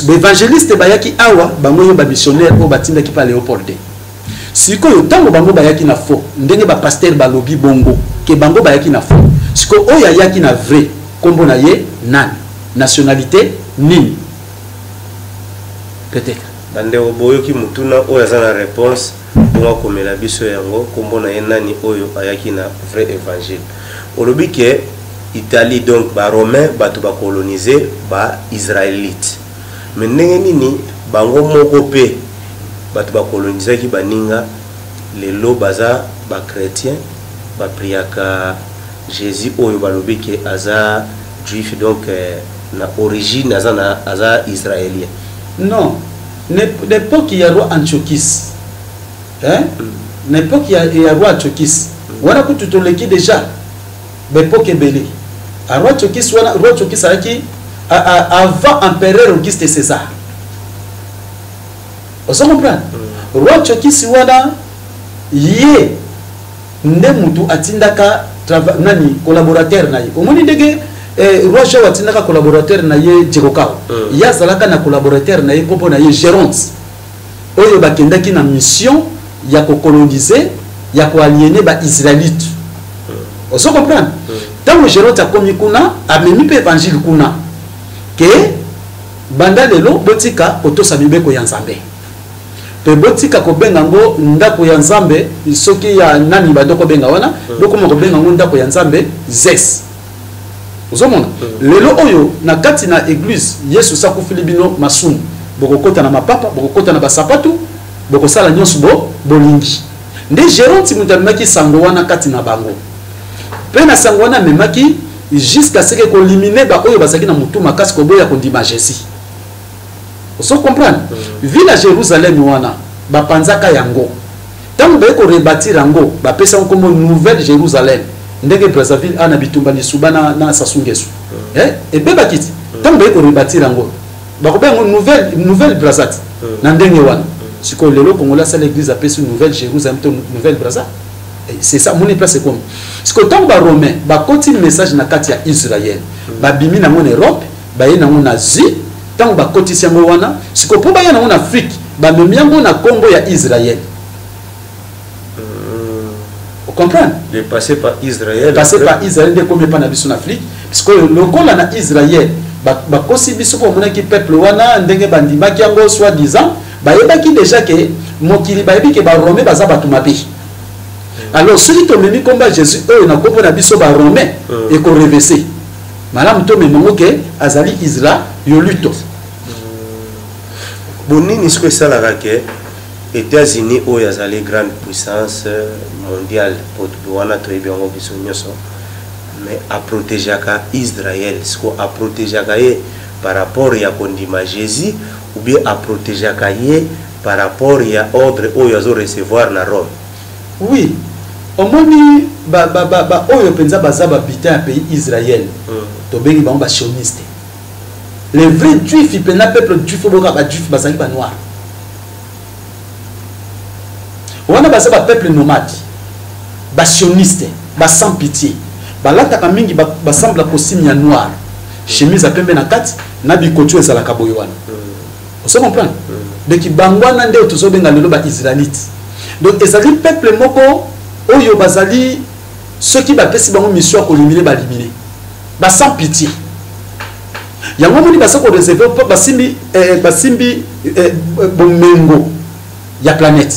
baévangéliste bayaki awa, bango oyo bamissionnaire oyo batindaki pa Léopold II. Sikoyo ntango bango bayaki na faux, ndenge bapasteur balobi bongo ke bango bayaki na faux, sikoyo oyo ayaki na vrai, nkombo na ye nani? Nationalité nini peut-être? Bandeko, boyoki motuna oyo aza na réponse, bongo akomela biso yango. Nkombo na ye nani oyo ayaki na vrai évangile? Olobi ke Italie, donc baromain bato bacoloniser baisraélite, mais ndenge nini bango moko mpe bato bakolonisaki baninga lelo baza bachrétien, bapriaka Jésus oyo balobi ke aza juif, donc na origine aza, na, aza israélien? Non, l'époque ya roi Antiochus, hein? Na époque ya roi Antiochus wana kutu toleki déjà baépoque ebele. A roi Antiochus wana, roi Antiochus azalaki avant empereur Auguste César. Ozo comprendre? Roi Antiochus wana, ye nde mutu atindaka Nani collaborateur na ye. Omoni ndenge roi Jean atindaka collaborateur na ye Djekokao. Ye azalaka na collaborateur na ye, nkombo na ye Géronte, oyo bakendaki na mission ya kocoloniser, ya koaliéner baisraélite. Ozo comprendre? Ntango Géronte akomi kuna, amemi mpe évangile kuna ke banda lelo botika kotosa mibeko ya Nzambe mpe botika kobenga yango ndako ya Nzambe. Soki ya nani bando kobenga wana, bokoma kobenga yango ndako ya Nzambe Zeus. Ozomona lelo oyo na kati na église, Yesu si akufili bino masumu, bokokɔta na mapapa, bokokɔta na basapatu, bokosala nyonso bo bolingi. Nde Géronte moto amemaki sango wana kati na bango, mpe na sango wana amemaki jusqu'à ce que koéliminer baoyo bazalaki na motu makasi koboya kondima Jésus. Ozo comprendre? Ville ya Jérusalem wana bapanzaka yango. Ntango baye korebâtir yango, bapesa yango nkombo Nouvelle Jérusalem, ndenge Brazzaville a na bitumba lisuba na Sassou Nguesso. Ebebaki ti ntango baye korebâtir yango, bakobenga yango Nouvelle Brazza ti na ndenge wana. Sikoyo lelo Congolais asala église, apesi Nouvelle Jérusalem to Nouvelle Brazza. C'est ça moni place ekomi. Sikoyo ntango baromain bakoti message na kati ya Israel, babimi nango na Europe, baye nango na Asie. Ntango bakotisi yango wana, sikoyo mpo baya nango na Afrique, bamemi yango na nkombo ya Israel. Ocomprendre? De passer par Israël. Passer par Israël nde ekomi epa na biso na Afrique. Sikoyo lokola na Israël bakosi biso mpo omonaki peuple wana ndenge bandimaki yango, soi disant bayebaki déjà ke mokili bayebi ke baromain baza bato mabe. Alors soki tomemi nkombo ya Jésus oyo na nkombo na biso baromain, ekorenverser. Malamu tomema yango ke azali Israélite. Bonini sikoyo esalaka ke États-Unis oyo azali grande puissance mondiale, po wana toyebi yango biso nyonso, mais aprotégeaka Israël? Sikoyo aprotégeaka ye par rapport ya kondima Jésus ou bien aprotégeaka ye par rapport ya ordre oyo azorecevoir na Rome? Oui, omoni ba oyo mpenza baza bahabitant ya pays Israël, tobengi bango basioniste. Les vrais juif mpenza, peuple juif oyo boyoka, bajuif bazalaki banoir wana, baza bapeuple nomade, basioniste, basans pitié. Balataka mingi basembla costume ya noir, chemise ya pembe na kati na bikoti oyo ezalaka boye wana. Ozo comprendre? Donc bango wana nde tozobenga lelo baisraélite. Donc ezali peuple moko oyo bazali, soki bapesi bango mission ya koéliminer, baéliminer basans pitié. Yango moni baza koréserver mpo basimbi bomengo ya planète.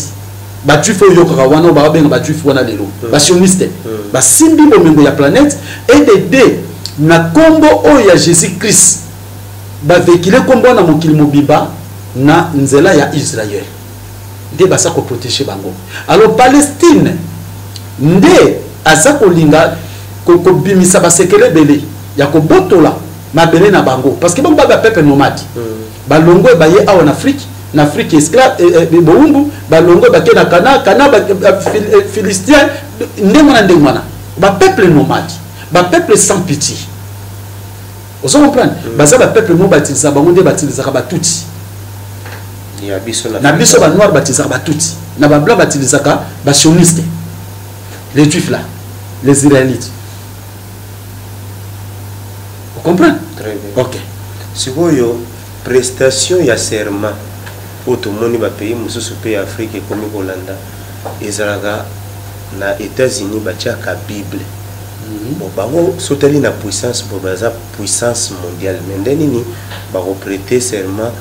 Bajuif oyo oyokaka wana, oyo bababenga bajuif wana lelo, basioniste, basimbi bomengo ya planète. Edd na nkombo oyo ya Jésus Christ, bavéhiculer nkombo wana mokili mobimba na nzela ya Israel, nde baza koprotéger bango. Alors Palestine nde aza kolinga kobimisa basekele ebele ya kobotola mabele na bango, parce que bango ba bapeuple nomade. Balongwe, baye awa na Afrique, na Afrique esclave, bowumbu. Balongwe, bake na Kana, Philistin, ndenge wana, ndenge wana. Bapeuple nomade, bapeuple sans pitié. Ozo comprendre? Baza bapeuple moko batilisaka bango nde batilisaka batuti. Ya biso na biso banoir batilisaka batuti, na bablanc batilisaka basioniste, les juifs là, les israélites. Ocomprendre? Très bien. Ok. Sikoyo prestation ya serment oyo tomoni bapays mosusu mpe ya Afrique ekomi kolanda, ezalaka na États-Unis, batiaka Bible. Bon, bango sotali na puissance bo baza puissance mondiale, mais nde nini bakoprêter serment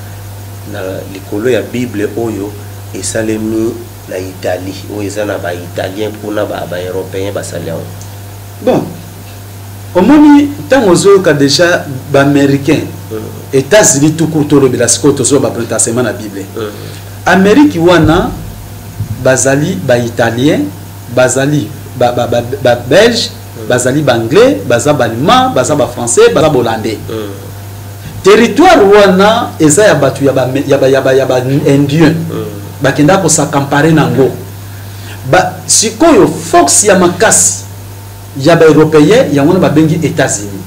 na likolo ya Bible oyo esalemi na Italie, oyo eza na baitalien kuna, baeuropéen basali yango? Bon, omoni ntango ozoyoka déjà baaméricain, États-Unis tout court, tolobela sikoyo, tozoyoka baprêter serment na Bible. Amérique wana bazali baitalien, bazali babelge, bazali baanglais, baza baallemand, baza bafrançais, baza bahollandais. Territoire wana eza ya bato ya baindien, bakendaka kos'accaparer nango. Sikoyo force ya makasi ya baeuropéen, yango wana babengi États-Unis.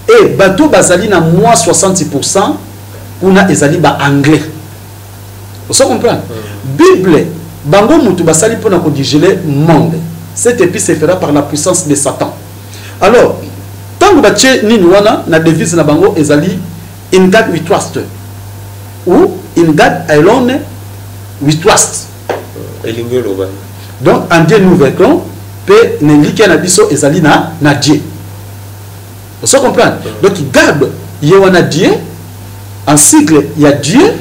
E bato bazali na moins 60 kuna ezali baanglais. Ozo comprendre? Bible bango mutu basali mpona kodigele monde. Cette épée se fera par la puissance de Satan. Alors ntango batie nini wana na devise na bango ezali "In God we trust" ou "In God alone we trust". Elingi oloba? Donc en Dieu nous vaincrons, mpe na elikya na biso ezali na Dieu. Ozo comprendre? Donc God ye wana, Dieu, en sigle ya Dieu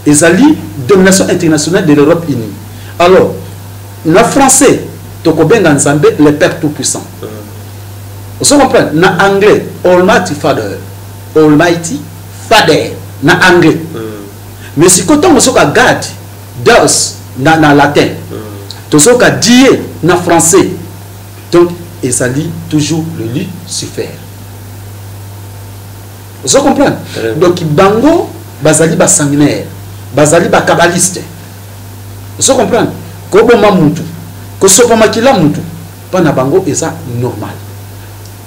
ezali Domination internationale de l'Europe unie. Alors na français tokobenga Nzambe le Père tout puissant. Ozo comprendre? Na anglais, Almighty Father, Almighty Father na anglais. Mais sikoyo ntango ozoka God, Deus na latin, tozoka Dieu na français, donc ezali toujours le Lucifer. Ozo comprendre? Très bien. Donc bango bazali basanguinaire, bazali bakabaliste. Ozo comprendre? Koboma mutu, kosopa makila mutu, mpo na bango eza normal.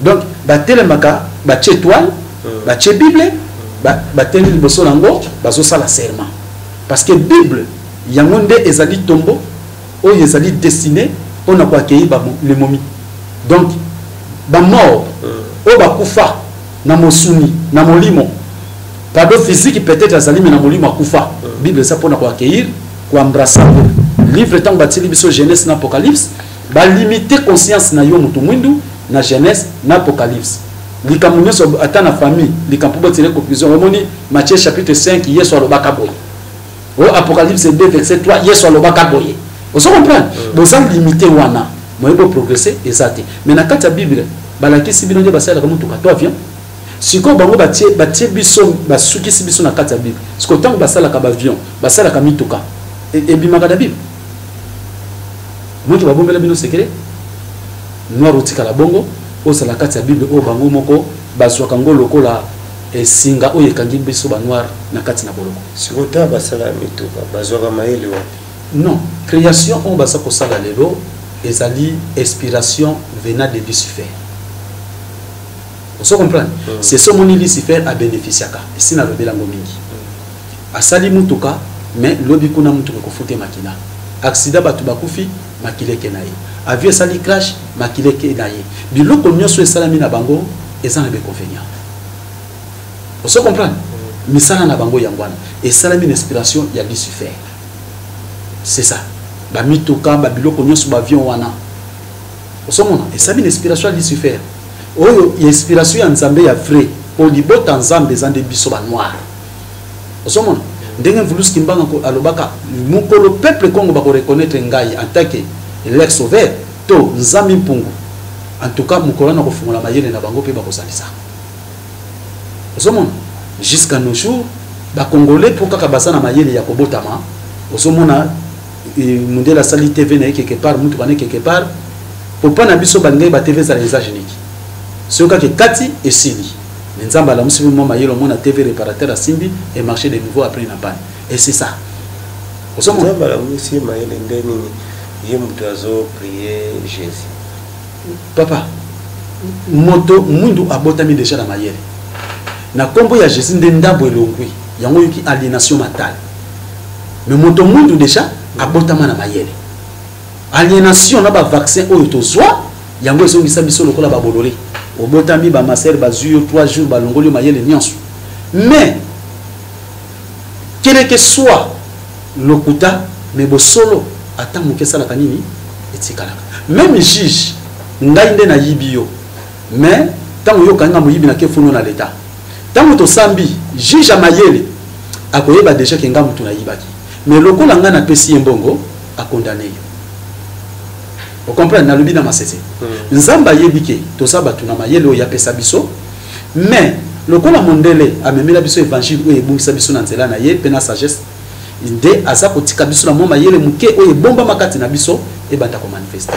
Donc batelemaka, batie étoile, batie Bible, batelemi liboso nango, bazosala serment, parce que Bible yango nde ezali tombo oyo ezali destiné mpona koaccueillir les momies, donc bamort oyo bakufa na mosuni, na molimo, pardon, physique peut-être azali, mais na molimo akufa. Bible eza mpona koaccueillir, koembrasser yango. Livre, ntango batieli biso Genèse na Apocalypse, balimite conscience na yo moto mwindu na Genèse na Apocalypse. Likambo nyonso, ata na famille, likambo botiele conclusion, omoni Matthieu chapitre 5, Yesu alobaka boye, o Apocalypse 2 verset 3, Yesu alobaka boye. Ozo comprendre? Boza limité wana, moye boprogresse eza te. Mais na kati ya Bible balakisi bino nde basalelaka motuka to avion. Sikoyo bango batie biso, basukisi biso na kati ya Bible. Sikoyo ntango basalaka baavion, basalaka mituka, ebimaka na Bible moto babombela bino secret noir otikala bongo ozala kati ya Bible oyo bango moko bazwaka yango lokola esinga oyo ekangi biso banoir na kati na boloko. Sikoyo ntango basala mituka, bazwaka mayele wapi? Non, création oyo baza kosala lelo ezali inspiration venant de Lucifer. Ozo comprendre? C'est so omoni Lucifer abénéficiaka, esi nalobela yango mingi. Asali mutuka, mais lobi kuna mutuka ekofuta makila, accident, bato bakufi, makila eke na ye. Avion esali crash, makila eke na ye. Biloko nyonso esalami na bango eza na bainconvénient. Ozo comprendre? Misala na bango yango wana esalami na inspiration ya Lucifer. C'est ça, bamituka, babiloko nyonso, baavion wana ozomona esali na inspiration ya Lucifer. Oyo ya inspiration ya Nzambe ya vrai, po libota Nzambe eza nde biso banoir. Ozomona ndenge Mvuluzi Kimbangu alobaka: mokolo peuple Congo bakoreconnaître ngai en tant que leur sauveur to Nzambe Mpungu, en tout cas mokolo wana kofungola mayele na bango mpe bakozalisa. Ozomona jusqu'à nos jours bacongolais, mpo kaka baza na mayele ya kobotama. Ozomona mondele asali TV na ye quelque part, mutuka na ye quelque part. Popa na biso balingaki ba TV ezala eza génique, soki kaka ekati, esili. Mais Nzambe alamusi mwa mayele, omona TV réparateur asimbi et marché de nouveau après na panne, et c'est ça, ozomona. Nzambe alamusi ye mayele nde nini? Ye moto azoprier Jésus. Papa, moto mwindu abotami déjà na mayele na nkombo ya Jésus. Nde ndambo elongwi yango, oyoki aliénation mentale. Mais moto mwindu déjà abotama na mayele. Aliénation na bavaccin oyo tozwa, yango ezongisa biso lokola babolole. Obotami, bamasere bazwi yo 3 jours, balongoli yo mayele nyonso. Mais quel que soit lokuta, mais bosolo ata moke esalaka nini? Etikalaka. Même juge, ngai nde nayibi yo, mais ntango yo okanga moyibi na kefuno na leta, ntango tosambi, juge ya mayele akoyeba déjà ke nga motu nayibaki. Mais lokola ngai napesi ye mbongo, akondane yo. Ocomprendre? Nalobi na masese. Nzambe ayebi ke toza bato na mayele oyo apesa biso, mais lokola mondele amemela biso évangile oyo ebungisa biso na nzela na ye mpe na sagesse, nde aza kotika biso na mwa mayele moke oyo ebombama kati na biso ebanda komanifester.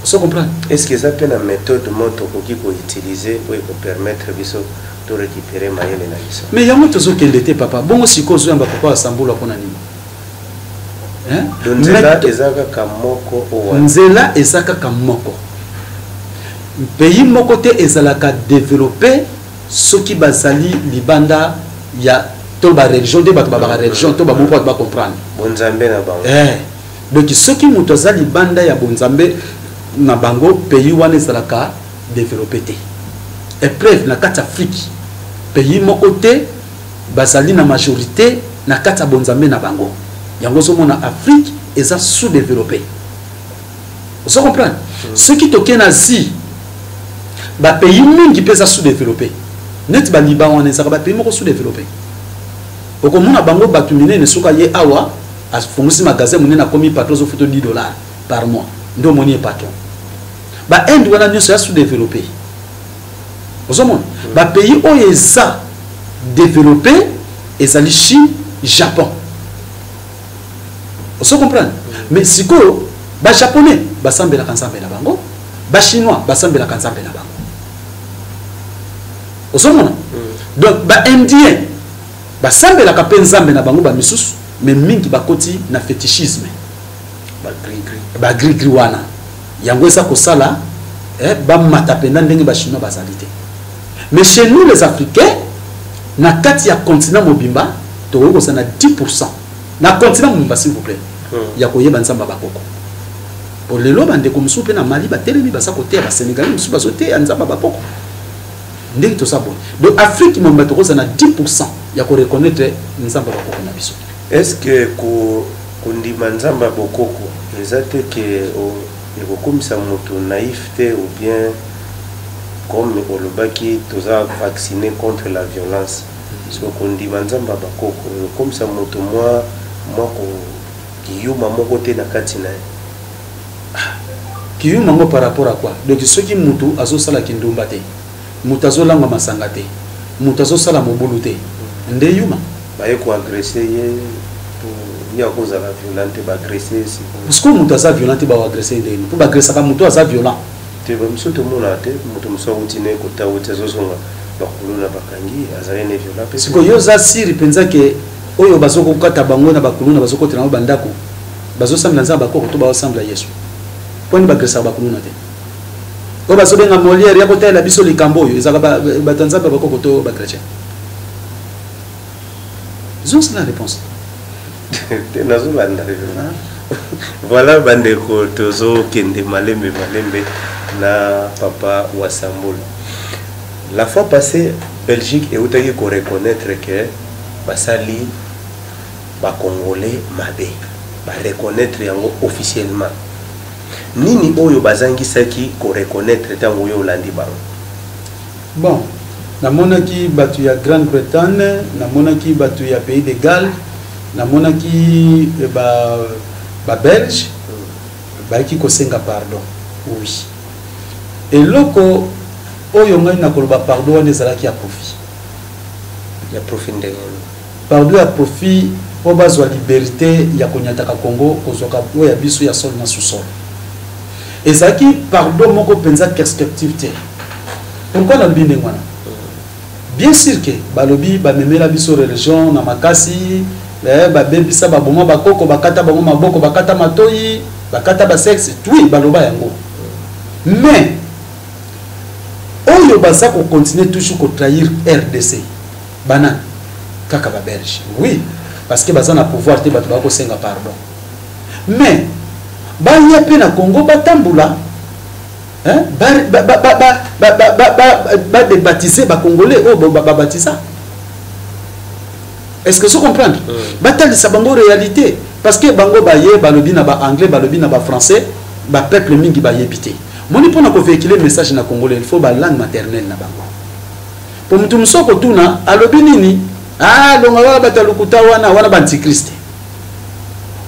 Ozo comprendre? Est ce que eza mpe na méthode mo tokoki koutiliser oyo ekopermettre biso to récupérer mayele na biso? Mais yango tozokende te, papa. Bongo sikoyo ozoyamba papa asambula mpona nini? Hein? Do nzela eza kaka moko oyo wana? Nzela eza kaka moko. Pays moko te ezalaka développé soki bazali libanda ya to bareligion. Nde bato babaka religion to bamoko, bato bacomprendre. Bonzambe na bango. Eh, donc soki moto aza libanda ya bonzambe Na bango, pays wana ezalaka développé te. Épreuve, na kati Afrique, pays moko te bazali na majorité na kati ya bonzambe na bango. Yango ozomona Afrique eza sous développé. Ozo comprendre? Soki tokei na Asie, bapays mingi mpe eza sous développé, neti baliban wana, ezalaka bapays moko sous développé. Okomona bango bato minene, soki aye awa, afungisi magasin monene, akomi patron, azofuta 10 $ par mois, nde omoni ye patron. Bainde wana nyonso ya sous développé. Ozomona bapays oyo eza développé ezali Chine, Japon. Ozo comprendre? Mais sikoyo Bajaponais basambelaka Nzambe na bango, Bachinois basambelaka Nzambe na bango. Ozomona? Donc Baindien basambelaka mpe Nzambe na bango, bamisusu, mais mingi bakoti na fétichisme. Bagrigri. Bagrigri wana, yango eza kosala bamata mpenza ndenge Bachinois bazali te. Mais chez nous les Africains, na kati ya continent mobimba, tokoki kozala na 10 na continent mobimba, s'il vous plaît, ya koyeba Nzambe ya bakoko. Po lelo bandeko mosusu mpe na Mali batelemi, baza koteya, Basénégalais mosusu bazoteya Nzambe ya bakoko. Ndenge toza boye, donc Afrique mobimba tokozala na 10 ya koreconnaître Nzambe ya bakoko na biso. Est ce que kondima Nzambe ya bokoko eza te ke ekokomisa moto naïf te, ou bien comme olobaki, toza vacciné contre la violence, soki kondima Nzambe ya bakoko ekokomisa moto mwa kiyuma moko te na kati na ye? Kiyuma yango par rapport à quoi? Donc soki mutu azosala kindumba te, mutu azolangwa masanga te, mutu azosala mobulu te, nde yuma? Baye koagresser ye, po ye akozala violent te, baagresser ye sikoyo. Parce que mutu aza violent te, baoagresser ndenge mpo baagresaka mutu aza violent? Te, bamisu tomonaka te, moto mosusu awuti ne kota, awuti, azozonga, bakuluna bakangi, azali ne violent mpe. Sikoyo yo oza sûr mpenza ke oyo bazokokata bango na bakuluna, bazokotela bango bandako, bazosambela Nzambe bakoko to bazosambela Yesu? Mponi bagresaka bakuluna te? Oyo bazobenga Molière ya kotalela biso likambo oyo, ezalaka bato ya Nzambe ya bakoko to bachrétien? Zosala réponse. Te, nazolanda. Voilà, bandeko, tozokende malembe malembe na papa Wasambula. La fois passée, Belgique eutaki koreconnaître ke basali Bacongolais mabe. Bareconnaître yango officiellement. Nini oyo bazangisaki koreconnaître ntango oyo olandi bango? Bon, namonaki bato ya Grande Bretagne, namonaki bato ya Pays de Galles, namonaki Babelge bayaki kosenga pardon. Oui, eloko oyo ngai nakoloba, pardon wana ezalaki ya profit. Ya profit ndenge nini? Pardon ya profit, mpo bazwa liberté ya konyataka Congo, kozwaka oyo ya biso ya sol na sous-sol. Ezalaki pardon moko mpenza perspective te. Pourquoi nalobi ndenge wana? Bien sûr ke balobi bamemela biso religion na makasi, babebisa, baboma bakoko, bakata bango maboko, bakata matoi, bakata basexe. Oui, baloba yango, mais oyo baza kocontinue toujours kotrahir RDC, banani? Kaka Babelge. Oui, parce que baza na pouvoir te. Bato bakosenga pardon, mais baya mpe na Congo, batambola, hein, badébaptiser Bacongolais oyo babaptisa. Est ce que so comprendre? Batalisa bango réalité, parce que bango baye, balobi na Baanglais, balobi na Bafrançais, bapeuple mingi bayebi te. Moni, mpona kovéhiculer message na Congolais, il faut balangue maternelle na bango, po motu mosusu akotuna alobi nini. Ah, longa wana, bato ya lokuta wana, wana baantichrist.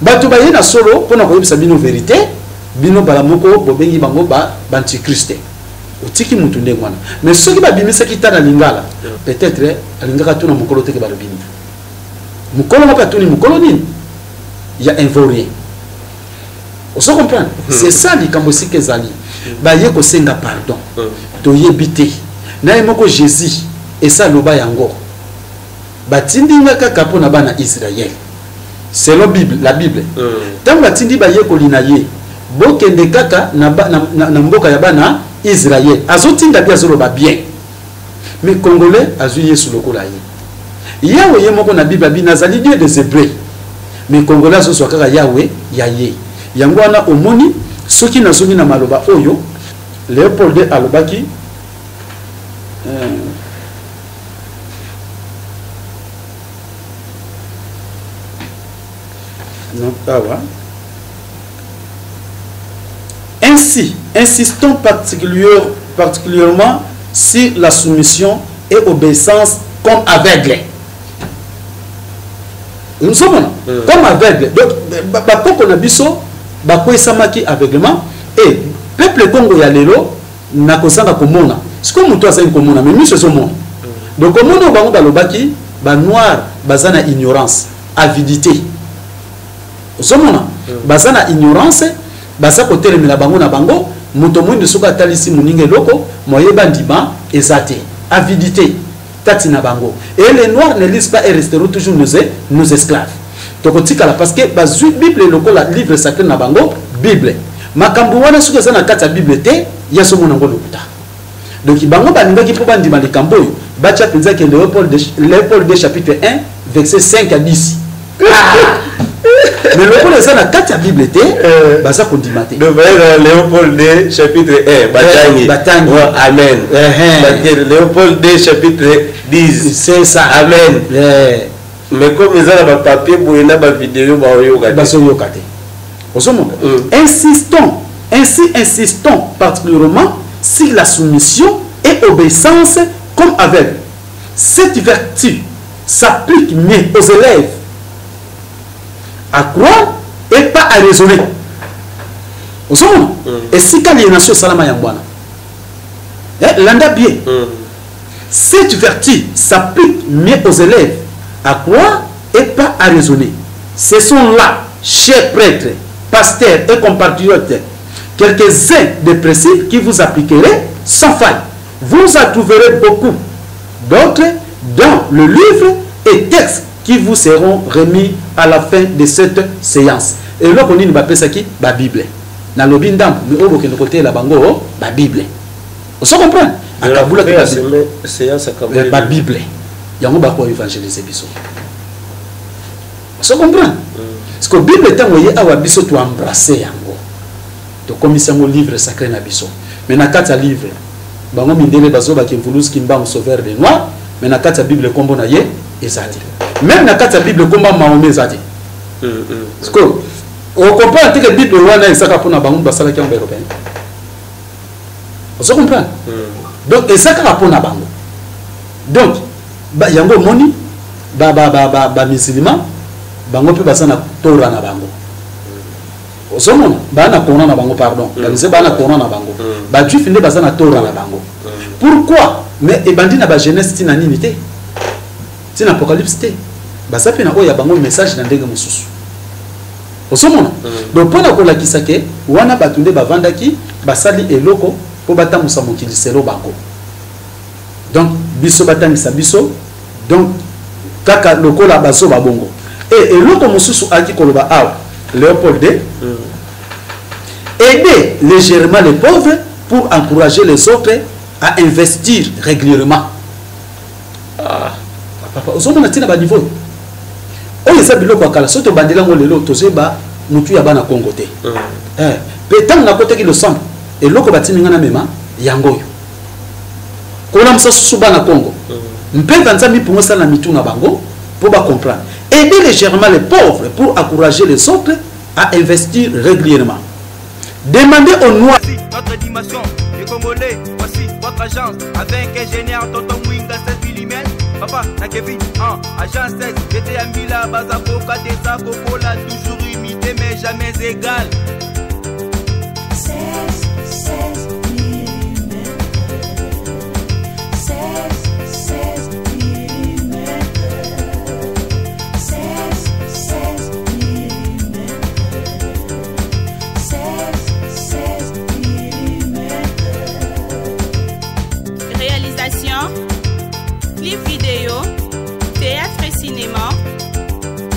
Bato baye na solo mpona koyebisa bino vérité, bino bala moko bobengi bango baantichrist. Otiki mutu ndenge wana. Mais soki babimisaki ta na lingala, peut-être alingaka tuna mokolo teke balobi nini. Mokolo moko atuni mokolo nini ya invaurien. Ozo comprendre? C'est ça likambo. Esika ezali, baye kosenga pardon, toyebi te. Na ye moko Jésus esa aloba yango: batindi nga kaka mpo na bana Israel, selon Bible, la Bible. Ntango batindi bayekoli na ye, bokende kaka na mboka ya bana Israel. Azotinda bi, azoloba bien, mais Congolais azwi Yesu lokola ye Yawe. Ye moko na Bible abi: nazali Dieu des Hébreux. Mais Congolais azozwa kaka Yawe ya ye. Yango wana omoni. Soki nazongi na maloba oyo Léopold II alobaki, non, awa. Ainsi, insistons particulièrement sur la soumission et obéissance comme aveugle. Nous sommes comme aveugle. Donc, bakoko na biso bakwesamaki aveuglement et peuple Congo ya lelo na kozanga komona. Sikoyo moto azangi komona, mais miso ezomona. Donc komona oyo bango balobaki, ba noir baza na ignorance, avidité. Ozomona, baza na ignorance, baza kotelemela bango na bango. Moto moyindo soki atalisi moninga eloko moyeba ndima eza te, avidité kati na bango. Et les noirs ne lisent pas et resteront toujours nos esclaves. Tokotikala parce que bazwi Bible lokola livre sacré na bango. Bible, makambo wana soki eza na kati ya Bible te, ya somona yango lokuta. Donc bango balingaki mpo bandima likambo oyo batya mpenza ke Léopold II chapitre 1 verset 5 à 10. Ah! Mais lokola eza na kati ya Bible te, baza kondima te. Donc, Léopold II chapitre 1, batangi. Batangi. Ouais, amen. Batangi, Léopold II chapitre 10. C'est ça. Amen. Mais comme eza na bapapier boye na bavideo, baoyoka te. Bazoyoka te. Ozomona. Insistons, ainsi insistons particulièrement sur la soumission et obéissance comme aveugle. Cette vertu s'applique mieux aux élèves à croire et pas à raisonner. Ozomona, esika aliénation esalama yango wana. Landa bien. Cette vertu s'applique mieux aux élèves à croire et pas à raisonner. Ce sont là, chers prêtres, pasteurs et compatriotes, quelques-uns des principes qui vous appliquerez sans faille. Vous en trouverez beaucoup d'autres dans le livre et textes qui vous seront remis à la fin de cette séance. Eloko nini bapesaki? Babible. Nalobi ndambo, mais oyo bokende koteyela bango babible. Ozo comprendre? Akabulaki Ya Bible. Séance akabuli. Babible yango bakoevangelize biso. Ozo comprendre? Parce que Bible, ntango ye awa, biso toembrasse yango, tokomisi yango livre sacré na biso. Mais na kati ya livre, bango mindele bazobaki Mvuluzi Kimbangu, sauveur de noir, mais na kati ya Bible nkombo na ye eza te. Même na kati ya Bible nkombo ya Mahomet eza te. Parce que ocomprendre te ke Bible wana ezaka mpona bango basalaki yango, baeuropéen. Ozo comprendre? Donc eza kaka mpona bango. Donc yango omoni bamusulman bango mpe baza na Torah na bango. Ozomona, baa na Coran na bango, pardon, bamise baa na Coran na bango. Bajuif nde baza na Torah na bango. Pourquoi? Mais ebandi na bagenèse ntina nini te, ntina Apocalypse te. Baza mpe na oyo ya bango message na ndenge mosusu. Ozomona? Donc mpona kolakisa ke wana bato nde bavandaki, basali eloko mpo batambusa mokili selo bango. Donc biso batangisa biso donc kaka lokola bazoba bongo. E eloko mosusu ayaki koloba awa Léopold II: aider légèrement les pauvres pour encourager les autres à investir régulièrement. Ah. Papa, ozomona ntina baniveau oyo eza biloko ya kala. Soki tobandeli yango lelo, tozoyeba motu ya bana Kongo te. Mpe ntango nakotaki losambo, eloko batindi nga na mema yango oyo, kolamusa susu bana Kongo mpe banzambe mpongo esala na mitu na bango mpo bacomprendre. Aider légèrement les pauvres pour encourager les autres à investir régulièrement. Demander aux noirs. Voici notre dimension, les Congolais, voici votre agence. Avec ingénieur Tonton Mwinga 16 mm, papa na Kevin 1, agence 16, j'étais à Mila, Bazakoka, Tessa, Kokola, toujours imité mais jamais égal. 16, 16 mm. 16, 16 mm. 16, 16 mm. 16, 16 mm. Réalisation, clip vidéo, théâtre et cinéma,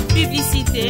publicité.